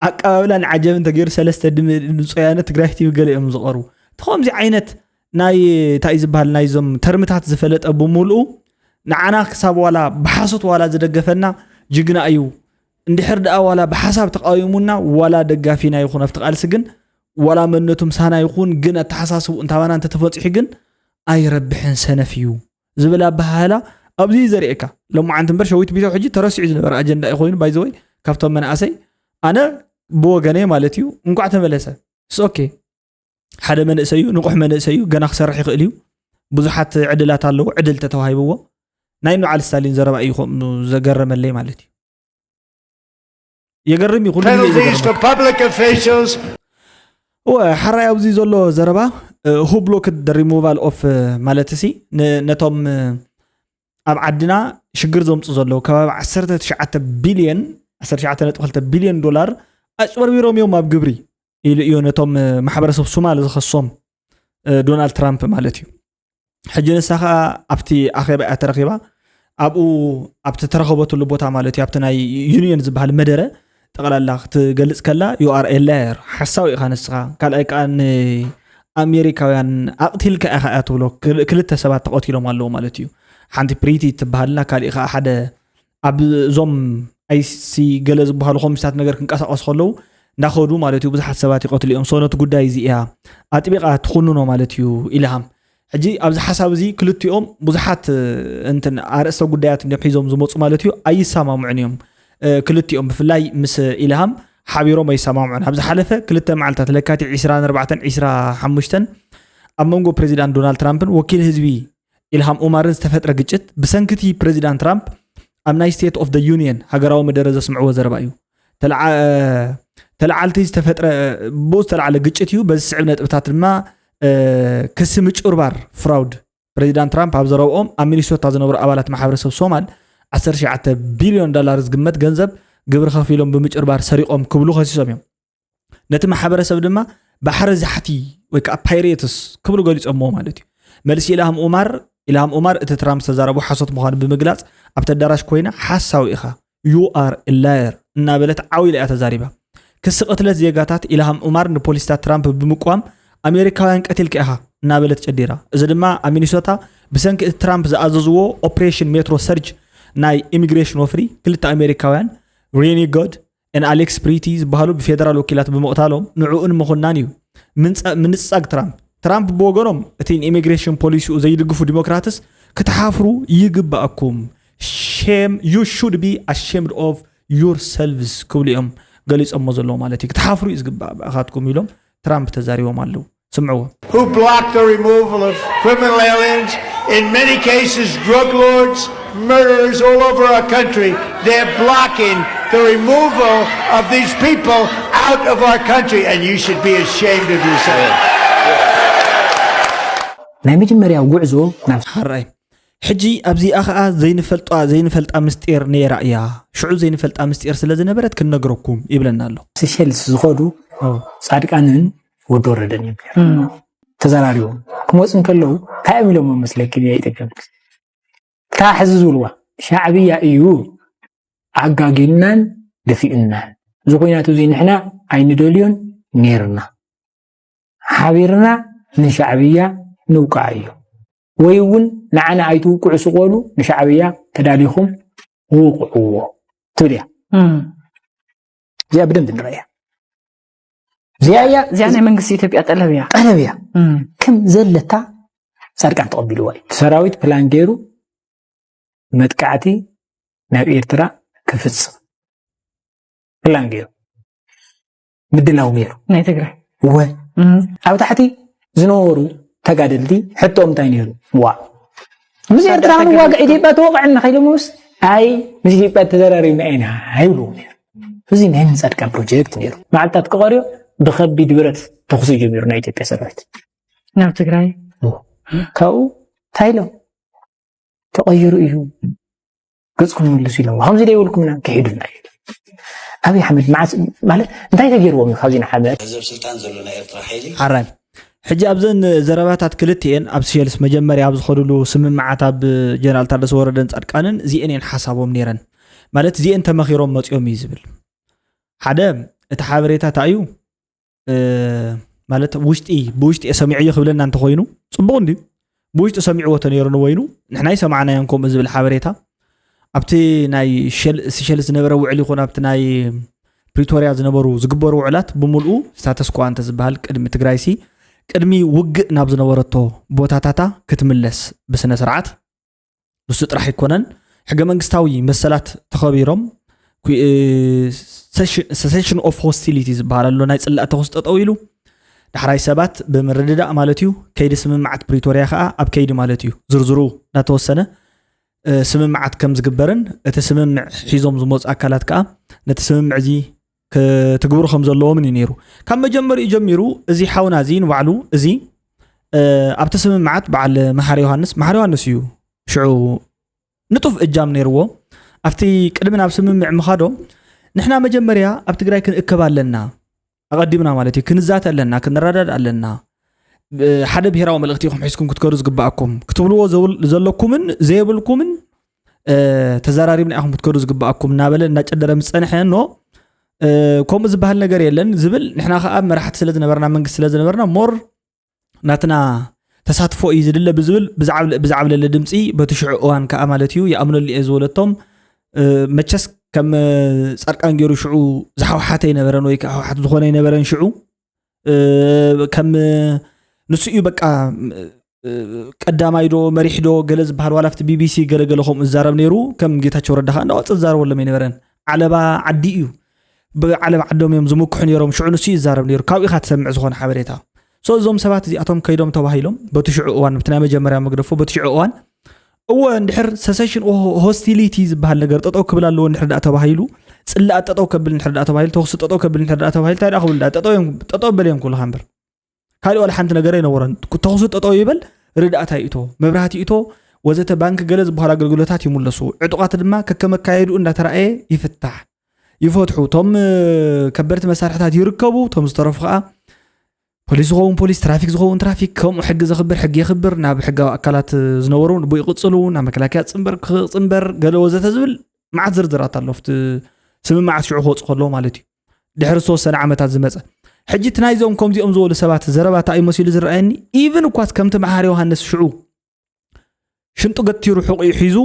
ኣቀባብላ ንዓጀብ እንተገይሩ ሰለስተ ድምፂ ወያነ ትግራይ ቲቪ ገለ እዮም ዝቐርቡ። እቲ ከምዚ ዓይነት ናይ እንታይ እዩ ዝበሃል ናይዞም ተርምታት ዝፈለጠ ብምልኡ ንዓና ክሳብ ዋላ ብሓሶት ዋላ ዝደገፈና ጅግና እዩ። እንድሕር ደኣ ዋላ ብሓሳብ ተቃዊሙና ዋላ ደጋፊና ይኹን ኣብቲ ቃልሲ ግን ዋላ መንነቱ ምሳና ይኹን ግን ኣተሓሳስቡ እንታባና እንተተፈፂሑ ግን ኣይረብሕን ሰነፍ እዩ ዝብል ኣበሃህላ ኣብዚ እዩ ዘርእየካ። ሎማዓንቲ እምበር ሸዊት ቢተው ሕጂ ተረሲዑ ዝነበረ ኣጀንዳ እዩ ኮይኑ ባይዘወይ ካብቶም መናእሰይ ኣነ ብወገነይ ማለት እዩ እንኳዕ ተመለሰ። ኦኬ ሓደ መንእሰይ እዩ ንቑሕ መንእሰይ እዩ ገና ክሰርሕ ይኽእል እዩ። ብዙሓት ዕድላት ኣለዎ ዕድል ተተዋሂብዎ ናይ ንበዓል ስታሊን ዘረባ እዩ ከምኡ ዘገረመለይ ማለት እዩ። የገርም እዩ ኩሉ ግዜ penalties ዘገርም to public officials እወ ሓራይ ኣብዚ ዘሎ ዘረባ who blocked the removal of ማለት ሲ ን- ነቶም ኣብ ዓድና ሽግር ዘምፁ ዘለዉ ከባቢ ዓሰርተ ትሽዓተ ቢልዮን ዓሰርተ ትሽዓተ ነጥቢ ክልተ ቢልዮን ዶላር ኣጭበርቢሮም እዮም ኣብ ግብሪ ኢሉ እዩ ነቶም ማሕበረሰብ ሱማል ዝኸሶም ዶናልድ ትራምፕ ማለት እዩ። ሕጂ ንሳ ከዓ ኣብቲ ኣኼባ እያ ተረኺባ ኣብኡ ኣብቲ ተረኸበትሉ ቦታ ማለት እዩ ኣብቲ ናይ ዩኒየን ዝበሃል መደረ ጠቕላላ ክትገልፅ ከላ you are a liar ሓሳዊ ኢኻ ንስኻ ካልኣይ ከዓ ንኣሜሪካውያን ኣቕቲልካ ኢኻ እያ ትብሎ ክልተ ሰባት ተቐቲሎም ኣለዉ ማለት እዩ። ሓንቲ ፕሪቲ ትበሃልና ካሊእ ከዓ ሓደ ኣብ እዞም ኣይሲ ገለ ዝበሃሉ ኮሚስታት ነገር ክንቀሳቀሱ ከለዉ እንዳኸዱ ማለት እዩ ብዙሓት ሰባት ይቐትሉ እዮም። ሶ ነቲ ጉዳይ እዚ እያ ኣጥቢቓ ትኹንኖ ማለት እዩ ኢልሃም። ሕጂ ኣብዚ ሓሳብ እዚ ክልቲኦም ብዙሓት እንትን ኣርእስተ ጉዳያት እንዲም ሒዞም ዝመፁ ማለት እዩ ኣይሰማምዑን እዮም። ክልቲኦም ብፍላይ ምስ ኢልሃም ሓቢሮም ኣይሰማምዑን። ኣብ ዝሓለፈ ክልተ መዓልታት ለካቲት ዕስራን ኣርባዕተን ዕስራ ሓሙሽተን ኣብ መንጎ ፕሬዚዳንት ዶናልድ ትራምፕን ወኪል ህዝቢ ኢልሃም ኡማርን ዝተፈጥረ ግጭት ብሰንኪ እቲ ፕሬዚዳንት ትራምፕ ኣብ ናይ ስቴት ኦፍ ደ ዩኒየን ሃገራዊ መደረ ዘስምዕዎ ዘረባ እዩ። ተለዓልቲ ዝተፈጥረ ብኡ ዝተለዓለ ግጭት እዩ። በዚ ስዕብ ነጥብታት ድማ ክሲ ምጭርባር ፍራውድ ፕሬዚዳንት ትራምፕ ኣብ ዘረብኦም ኣብ ሚኒሶታ ዝነብሩ ኣባላት ማሕበረሰብ ሶማል ዓሰርተ ትሽዓተ ቢልዮን ዳላር ዝግመት ገንዘብ ግብሪ ከፊሎም ብምጭርባር ሰሪቖም ክብሉ ከሲሶም እዮም። ነቲ ማሕበረሰብ ድማ ባሕሪ ዛሕቲ ወይ ከዓ ፓይሬትስ ክብሉ ገሊፆምዎ ማለት እዩ። መልሲ ኢልሃም ኡማር ኢልሃም ኡማር እቲ ትራምፕ ዝተዛረቦ ሓሶት ምዃኑ ብምግላፅ ኣብቲ ኣዳራሽ ኮይና ሓሳዊ ኢኻ you are a liar እናበለት ዓው ኢላ እያ ተዛሪባ። ክሲ ቅትለት ዜጋታት ኢልሃም ኡማር ንፖሊስታት ትራምፕ ብምቋም ኣሜሪካውያን ቀቲልካ ኢኻ እናበለት ጨዲራ። እዚ ድማ ኣብ ሚኒሶታ ብሰንኪ እቲ ትራምፕ ዝኣዘዝዎ ኦፕሬሽን ሜትሮ ሰርጅ ናይ ኢሚግሬሽን ወፍሪ ክልተ ኣሜሪካውያን ሬኒ ጎድ ን ኣሌክስ ፕሪቲ ዝበሃሉ ብፌደራል ወኪላት ብምቕታሎም ንዕኡ ንምኹናን እዩ። ምንጻ- ምንጻግ ትራምፕ ትራምፕ ብወገኖም እቲ ንኢሚግሬሽን ፖሊሲኡ ዘይድግፉ ዲሞክራትስ ክትሓፍሩ ይግባኣኩም shame you should be ashamed of yourselves ክብሉ እዮም ገሊጾሞ ዘለዉ ማለት እዩ ክትሓፍሩ እዩ ዝግባእ ብኣኻትኩም ኢሎም ትራምፕ ተዛሪቦም ኣለዉ ስምዕዎ Who blocked the removal of criminal aliens, in many cases, drug lords, murderers all over our country. They're blocking the removal of these people out of our country, and you should be ashamed of yourself. ናይ መጀመርያው ጉዕዞ ናብ ሓራይ ሕጂ ኣብዚኣ ኸዓ ዘይንፈልጣ ዘይንፈልጣ ምስጢር ነይራ እያ። ሽዑ ዘይንፈልጣ ምስጢር ስለ ዝነበረት ክንነግረኩም ይብለና ኣሎ። ስሸልስ ዝኸዱ ጻድቃንን ወዲ ወረደን እዮም። ተዘራሪቦም ክመፁ እንከለዉ እንታይ እዮም ኢሎም መስለኪ? ይጠቀም ታ ሕዚ ዝብልዋ ሻዕብያ እዩ ኣጋጊንናን ደፊኡናን። እዚ ኩናት እዚ ንሕና ኣይንደልዮን ነይርና። ሓቢርና ንሻዕብያ ንውቃዓዮ፣ ወይ እውን ንዓና ኣይትውቅዑ ስቆሉ፣ ንሻዕብያ ተዳሊኹም ውቅዕዎ ትብል እያ። እዚኣ ብደንብ ንረእያ። እዚኣ እያ እዚኣ ናይ መንግስቲ ኢትዮጵያ ጠለብ እያ። ጠለብ እያ። ከም ዘለታ ጻድቃን ተቐቢልዋ እዩ። ሰራዊት ፕላን ገይሩ መጥቃዕቲ ናብ ኤርትራ ክፍጽም ፕላን ገይሩ ምድላው ገይሩ ናይ ትግራይ ወ ኣብ ታሕቲ ዝነበሩ ተጋደልቲ ሕቶም እንታይ ነይሩ? ዋ ምስ ኤርትራ ክንዋግዕ ኢትዮጵያ ተወቕዐና ከይሎምስ ኣይ ምስ ኢትዮጵያ ተዘራሪብና ኢና ኣይብልዎ ነይሩ። እዚ ናይ ምንጻድቃን ፕሮጀክት ነይሩ። መዓልታት ክቐርዮ ብኸቢድ ብረት ተኹሲ ጀሚሩ ናይ ኢትዮጵያ ሰራዊት ናብ ትግራይ ካብኡ እንታይ ኢሎም ተቐይሩ እዩ ገጽኩም መልሱ ኢሎም ከምዚ ደይበልኩምና ክሒዱና እዩ። ኣብይ ኣሕመድ መዓስ ማለት እንታይ ተገይርዎም እዩ ካብዚ ንሓመድ ገንዘብ ስልጣን ዘሎ ናይ ኤርትራ ሓይሊ ሓራይ ሕጂ ኣብዘን ዘረባታት ክልቲኤን ኣብ ሲሸልስ መጀመርያ ኣብ ዝኸዱሉ ስምምዓት ኣብ ጀነራል ታደሰ ወረደን ጻድቃንን እዚኤን እየን ሓሳቦም ነይረን። ማለት እዚኤን ተመኺሮም መጺኦም እዩ ዝብል ሓደ እቲ ሓበሬታ እንታይ እዩ ማለት ውሽጢ ብውሽጢ እየ ሰሚዐዮ ክብለና እንተኮይኑ ጽቡቅ እንድዩ። ብውሽጢ ሰሚዕዎ ተነይሩ ንወይኑ ንሕና ይሰማዕናዮን ከምኡ ዝብል ሓበሬታ ኣብቲ ናይ ሲሸልስ ዝነበረ ውዕል ይኹን ኣብቲ ናይ ፕሪቶርያ ዝነበሩ ዝግበሩ ውዕላት ብምልኡ ስታተስ ኳ እንተ ዝበሃል ቅድሚ ትግራይ ሲ ቅድሚ ውግእ ናብ ዝነበረቶ ቦታታታ ክትምለስ ብስነ ስርዓት ንሱ ጥራሕ ኣይኮነን ሕገ መንግስታዊ መሰላት ተኸቢሮም cessation of hostility ዝበሃል ኣሎ ናይ ፅላእ ተኹስ ጠጠው ኢሉ ዳሕራይ ሰባት ብምርድዳእ ማለት እዩ ከይዲ ስምምዓት ፕሪቶርያ ከዓ ኣብ ከይዲ ማለት እዩ ዝርዝሩ እንዳተወሰነ ስምምዓት ከም ዝግበርን እቲ ስምምዕ ሒዞም ዝመፁ ኣካላት ከዓ ነቲ ስምምዕ እዚ ክትግብሩ ከም ዘለዎምን እዩ ነይሩ ካብ መጀመሪኡ ጀሚሩ እዚ ሓውና እዚ ንባዕሉ እዚ ኣብቲ ስምምዓት በዓል መሓር ዮሃንስ መሓር ዮሃንስ እዩ ሽዑ ንጡፍ እጃም ነይርዎ ኣብቲ ቅድሚ ናብ ስምምዕ ምኻዶም ንሕና መጀመርያ ኣብ ትግራይ ክንእከብ ኣለና ኣቐዲምና ማለት እዩ ክንዛተ ኣለና ክንረዳድ ኣለና ሓደ ብሄራዊ መልእክቲ ኢኹም ሒዝኩም ክትከዱ ዝግባኣኩም ክትብልዎ ዘለኩምን ዘየብልኩምን ተዘራሪብና ኢኹም ክትከዱ ዝግባኣኩም እናበለ እናጨደረ ምስ ፀንሐ ኖ ከምኡ ዝበሃል ነገር የለን ዝብል ንሕና ከዓ መራሕቲ ስለ ዝነበርና መንግስቲ ስለ ዝነበርና ሞር ናትና ተሳትፎ እዩ ዝድለ ብዝብል ብዛዕብለለ ድምፂ በቲ ሽዑ እዋን ከዓ ማለት እዩ ይኣምነሉ እየ ዝበለቶም መቸስ ከም ፃድቃን ገይሩ ሽዑ ዝሓውሓተ ይነበረን ወይ ከዓ ህወሓት ዝኾነ ይነበረን ሽዑ ከም ንሱ እዩ በቃ ቀዳማይ ዶ መሪሕ ዶ ገለ ዝበሃል ዋላ ኣብቲ ቢቢሲ ገለገለ ከምኡ ዝዛረብ ነይሩ ከም ጌታቸው ረዳ ከዓ እንዳወፀ ዝዛረበሎም ኣይነበረን ዓለባ ዓዲ እዩ ብዓለባ ዓዶም እዮም ዝምክሑ ነይሮም ሽዑ ንሱ ይዛረብ ነይሩ ካብኡ ኢኻ ትሰምዕ ዝኾነ ሓበሬታ ሶ እዞም ሰባት እዚኣቶም ከይዶም ተባሂሎም በቲ ሽዑ እዋን ብቲ ናይ መጀመርያ መግደፎ በቲ ሽዑ እዋን እወ እንድሕር cessation of hostility ዝበሃል ነገር ጠጠው ክብል ኣለዎ እንድሕር ዳኣ ተባሂሉ ፅላእ ጠጠው ከብል እንድሕር ዳኣ ተባሂሉ ተኩሲ ጠጠው ከብል እንድሕር ዳኣ ተባሂሉ እንታይ ዳኣ ክብል ዳኣ ጠጠው እዮም- ጠጠው በል እዮም ክብሉኻ እምበር ካልእ ዋላ ሓንቲ ነገር ኣይነበሮን ተኩሲ ጠጠው ይበል ርዳእታ ይእቶ መብራህቲ ይእቶ ወዘተ ባንክ ገለ ዝበሃሉ ኣገልግሎታት ይምለሱ ዕጡቓት ድማ ከከመካየድኡ እንዳተራእየ ይፍታሕ ይፈትሑ እቶም ከበድቲ መሳርሕታት ይርከቡ እቶም ዝተረፉ ከዓ ፖሊስ ዝኸውን ፖሊስ ትራፊክ ዝኸውን ትራፊክ ከምኡ ሕጊ ዘኽብር ሕጊ የኽብር ናብ ሕጋዊ ኣካላት ዝነበሩ ንቦ ይቕፅሉ ናብ መከላከያ ፅንበር ክፅንበር ገለ ወዘተ ዝብል መዓት ዝርዝራት ኣሎ ኣብቲ ስምምዓት ሽዑ ክወፁ ከለዎ ማለት እዩ ድሕሪ ዝተወሰነ ዓመታት ዝመፀ ሕጂ እቲ ናይዞም ከምዚኦም ዝበሉ ሰባት ዘረባ እንታይ እዩ መሲሉ ዝረኣየኒ ኢቭን እኳስ ከምቲ መሓር ዮሃንስ ሽዑ ሽንጡ ገቲሩ ሕቑኡ ሒዙ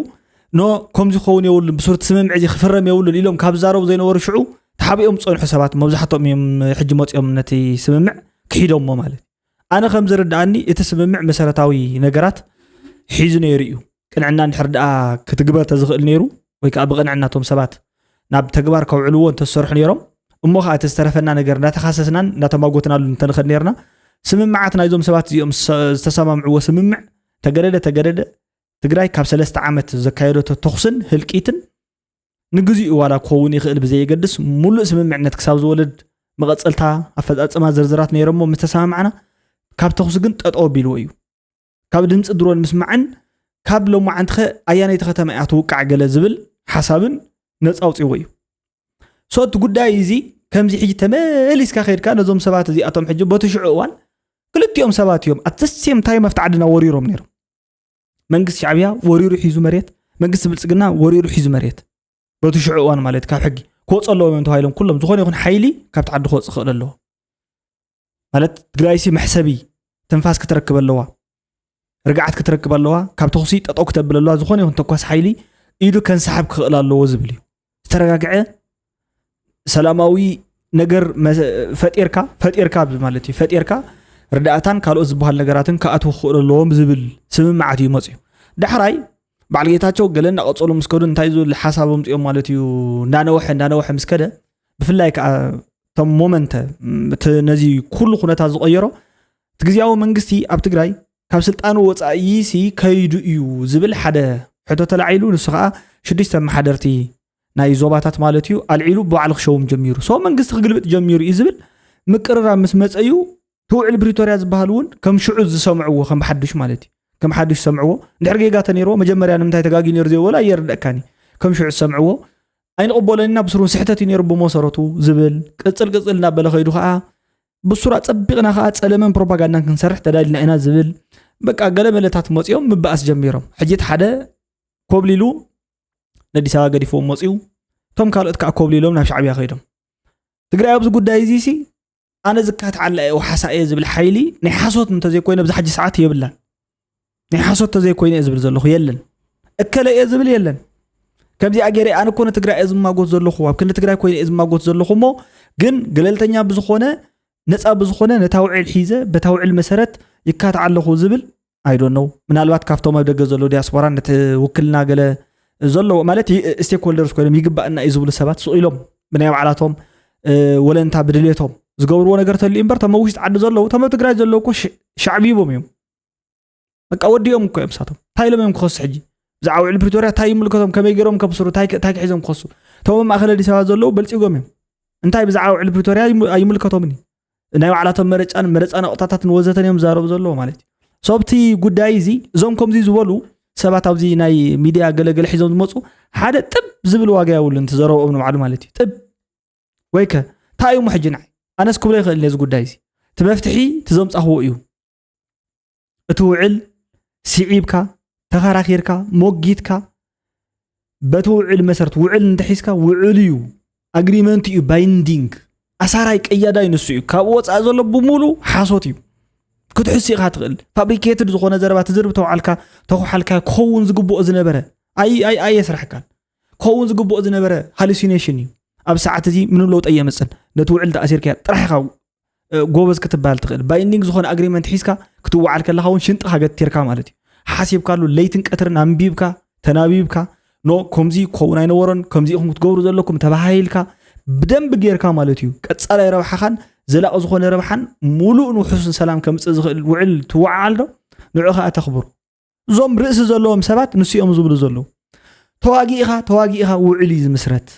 ኖ ከምዚ ክኸውን የብሉን ብሱርቲ ስምምዕ እዚ ክፍረም የብሉን ኢሎም ካብ ዝዛረቡ ዘይነበሩ ሽዑ ተሓቢኦም ዝፀንሑ ሰባት መብዛሕትኦም እዮም ሕጂ መፂኦም ነቲ ስምምዕ ክሒዶሞ ማለት እዩ ኣነ ከም ዝርድኣኒ እቲ ስምምዕ መሰረታዊ ነገራት ሒዙ ነይሩ እዩ ቅንዕና እንድሕር ደኣ ክትግበር ተዝኽእል ነይሩ ወይ ከዓ ብቕንዕና እቶም ሰባት ናብ ተግባር ከውዕልዎ እንተዝሰርሑ ነይሮም እሞ ከዓ እቲ ዝተረፈና ነገር እንዳተኻሰስናን እንዳተማጎትናሉ እንተንኸድ ነርና ስምምዓት ናይዞም ሰባት እዚኦም ዝተሰማምዕዎ ስምምዕ ተገደደ ተገደደ ትግራይ ካብ ሰለስተ ዓመት ዘካየደቶ ተኹስን ህልቂትን ንግዚኡ ዋላ ክኸውን ይኽእል ብዘየገድስ፣ ሙሉእ ስምምዕነት ክሳብ ዝወለድ፣ መቐጸልታ ኣፈጻጽማ ዝርዝራት ነይሮሞ ምስ ተሰማማዕና፣ ካብ ተኹሲ ግን ጠጠው ኣቢልዎ እዩ። ካብ ድምፂ ድሮን ምስማዕን ካብ ሎማዓንትኸ ኣያነይቲ ከተማ እያ ትውቃዕ ገለ ዝብል ሓሳብን ነፃ ኣውፅዎ እዩ። So እቲ ጉዳይ እዚ ከምዚ ሕጂ ተመሊስካ ከይድካ ነዞም ሰባት እዚኣቶም ሕጂ በቲ ሽዑ እዋን ክልቲኦም ሰባት እዮም at the same time ኣብቲ ዓድና ወሪሮም ነይሮም። መንግስቲ ሻዕብያ ወሪሩ ሒዙ መሬት፣ መንግስቲ ብልፅግና ወሪሩ ሒዙ መሬት። በቲ ሽዑ እዋን ማለት ካብ ሕጊ ክወፁ ኣለዎም እዮም ተባሂሎም ኩሎም ዝኾነ ይኹን ሓይሊ ካብቲ ዓዲ ክወፅእ ክኽእል ኣለዎ። ማለት ትግራይሲ መሕሰቢ ትንፋስ ክትረክብ ኣለዋ፣ ርግዓት ክትረክብ ኣለዋ፣ ካብ ተኹሲ ጠጠው ክተብል ኣለዋ፣ ዝኾነ ይኹን ተኳስ ሓይሊ ኢዱ ከንሰሓብ ክኽእል ኣለዎ ዝብል እዩ። ዝተረጋግዐ ሰላማዊ ነገር መ- ፈጢርካ ፈጢርካ ማለት እዩ። ፈጢርካ ርዳእታን ካልኦት ዝበሃል ነገራትን ክኣትዉ ክኽእሉ ኣለዎም ዝብል ስምምዓት እዩ መፅዩ። ዳሕራይ በዓል ጌታቸው ገለ እናቐፀሉ ምስ ከዱ እንታይ ዝብል ሓሳብ ኣምፅኦም ማለት እዩ። እንዳነወሐ እንዳነወሐ ምስ ከደ ብፍላይ ከዓ እቶም ሞመንተ እቲ ነዚ ኩሉ ኩነታት ዝቐየሮ እቲ ግዜያዊ መንግስቲ ኣብ ትግራይ ካብ ስልጣኑ ወፃኢ ሲ ከይዱ እዩ ዝብል ሓደ ሕቶ ተላዒሉ፣ ንሱ ከዓ ሽዱሽተ ኣመሓደርቲ ናይ ዞባታት ማለት እዩ ኣልዒሉ ብባዕሉ ክሸውም ጀሚሩ። So መንግስቲ ክግልብጥ ጀሚሩ እዩ ዝብል ምቅርራብ ምስ መፀ እዩ እቲ ውዕል ፕሪቶርያ ዝበሃል እውን ከም ሽዑ ዝሰምዕዎ ከም ሓዱሽ ማለት እዩ። ከም ሓዱሽ ዝሰምዕዎ እንድሕር ጌጋ ተነይርዎ መጀመርያ ንምንታይ ተጋጊ ነይሩ ዘይበሉ ኣየርደእካኒ። ከም ሽዑ ዝሰምዕዎ ኣይንቕበሎን ኢና፣ ብስሩ እውን ስሕተት እዩ ነይሩ ብመሰረቱ ዝብል ቅፅል ቅፅል እናበለ ከይዱ ከዓ ብሱራ ፀቢቕና ከዓ ፀለመን ፕሮፓጋንዳን ክንሰርሕ ተዳሊና ኢና ዝብል በቃ ገለ መለታት መፂኦም ምበኣስ ጀሚሮም። ሕጂ እቲ ሓደ ኮብሊሉ ንኣዲስ ኣበባ ገዲፍዎም መፂኡ፣ እቶም ካልኦት ከዓ ኮብሊሎም ናብ ሻዕብያ ከይዶም። ትግራይ ኣብዚ ጉዳይ እዚ ሲ ኣነ ዝካትዓላ እየ ወሓሳ እየ ዝብል ሓይሊ ናይ ሓሶት እንተዘይኮይነ ኣብዚ ሕጂ ሰዓት የብላን። ናይ ሓሶት ተዘይኮይነ እየ ዝብል ዘለኹ የለን። እከለ እየ ዝብል የለን። ከምዚኣ ገይረ ኣነ እኮ ንትግራይ እየ ዝማጎት ዘለኹ፣ ኣብ ክንዲ ትግራይ ኮይነ እየ ዝማጎት ዘለኹ እሞ ግን ገለልተኛ ብዝኾነ ነፃ ብዝኾነ ነታ ውዕል ሒዘ በታ ውዕል መሰረት ይካትዓ ኣለኹ ዝብል I don't know። ምናልባት ካብቶም ኣብ ደገ ዘለዉ ዲያስፖራ ነቲ ውክልና ገለ ዘለዎ ማለት ስቴክሆልደርስ ኮይኖም ይግባእና እዩ ዝብሉ ሰባት ስቕ ኢሎም ብናይ ባዕላቶም እ፣ ወለንታ ብድሌቶም ዝገብርዎ ነገር ተልዩ እምበር እቶም ኣብ ውሽጢ ዓዲ ዘለዉ እቶም ኣብ ትግራይ ዘለዉ እኮ ሽ- ሻዕቢቦም እዮም። በቃ ወዲኦም እኮ እዮም ሳቶም። እንታይ ኢሎም እዮም ክኸሱ ሕጂ? ብዛዕባ ውዕል ፕሪቶርያ እንታይ ይምልከቶም? ከመይ ገይሮም ከብስሩ? እንታይ ከ- እንታይ ክሒዞም ክኸሱ? እቶም ኣብ ማእኸል ኣዲስ ኣበባ ዘለዉ በልፂጎም እዮም። እንታይ ብዛዕባ ውዕል ፕሪቶርያ ይም- ኣይምልከቶምን እዩ። ናይ ባዕላቶም መረጫን መረፃ ነቑጣታትን ወዘተን እዮም ዝዛረቡ ዘለዉ ማለት እዩ። So ኣብቲ ጉዳይ እዚ እዞም ከምዚ ዝበሉ ሰባት ኣብዚ ናይ ሚድያ ገለገለ ሒዞም ዝመፁ ሓደ ጥብ ዝብል ዋጋ የብሉን። እቲ ዘረብኦም ንባዕሉ ማለት እዩ ጥብ ወይ ከ እንታይ እዩ ሕጂ ንዓይ ኣነስ ክብሎ ይኽእል ነዚ ጉዳይ እዚ እቲ መፍትሒ እቲ ዘምፃኽዎ እዩ። እቲ ውዕል ስዒብካ ተኸራኺርካ ሞጊትካ በቲ ውዕል መሰረት ውዕል እንተሒዝካ ውዕል እዩ ኣግሪመንት እዩ ባይንዲንግ ኣሳራይ ቀያዳይ ንሱ እዩ። ካብኡ ወፃኢ ዘሎ ብምሉ ሓሶት እዩ። ክትሕሱ ኢኻ ትኽእል። ፋብሪኬትድ ዝኾነ ዘረባ ትዝርብ ተውዓልካ ተኹሓልካ ክኸውን ዝግብኦ ዝነበረ ኣይ ኣይ ኣየ ስራሕካን ክኸውን ዝግብኦ ዝነበረ ሃሉሲኔሽን እዩ። ኣብ ሰዓት እዚ ምንም ለውጢ ኣየምፅን። ነቲ ውዕል ተኣሲርካዮ ጥራሕ ኢኻ እ፣ ጎበዝ ክትበሃል ትኽእል። ባይንዲንግ ዝኾነ ኣግሪመንት ሒዝካ ክትወዓል ከለኻ እውን ሽንጥኻ ገቲርካ ማለት እዩ። ሓሲብካሉ ለይትን ቀትርን ኣንቢብካ ተናቢብካ ኖ ከምዚ ክኸውን ኣይነበሮን ከምዚ ኢኹም ክትገብሩ ዘለኩም ተባሃሂልካ ብደንቢ ጌርካ ማለት እዩ። ቀፃላይ ረብሓኻን ዘላቒ ዝኾነ ረብሓን ሙሉእን ውሑስን ሰላም ከምፅእ ዝኽእል ውዕል ትወዓዓል ዶ? ንዑ ከዓ ተኽብሩ። እዞም ርእሲ ዘለዎም ሰባት ንሱ እዮም ዝብሉ ዘለዉ። ተዋጊእኻ ተዋጊእኻ ውዕል እዩ ዝምስረት።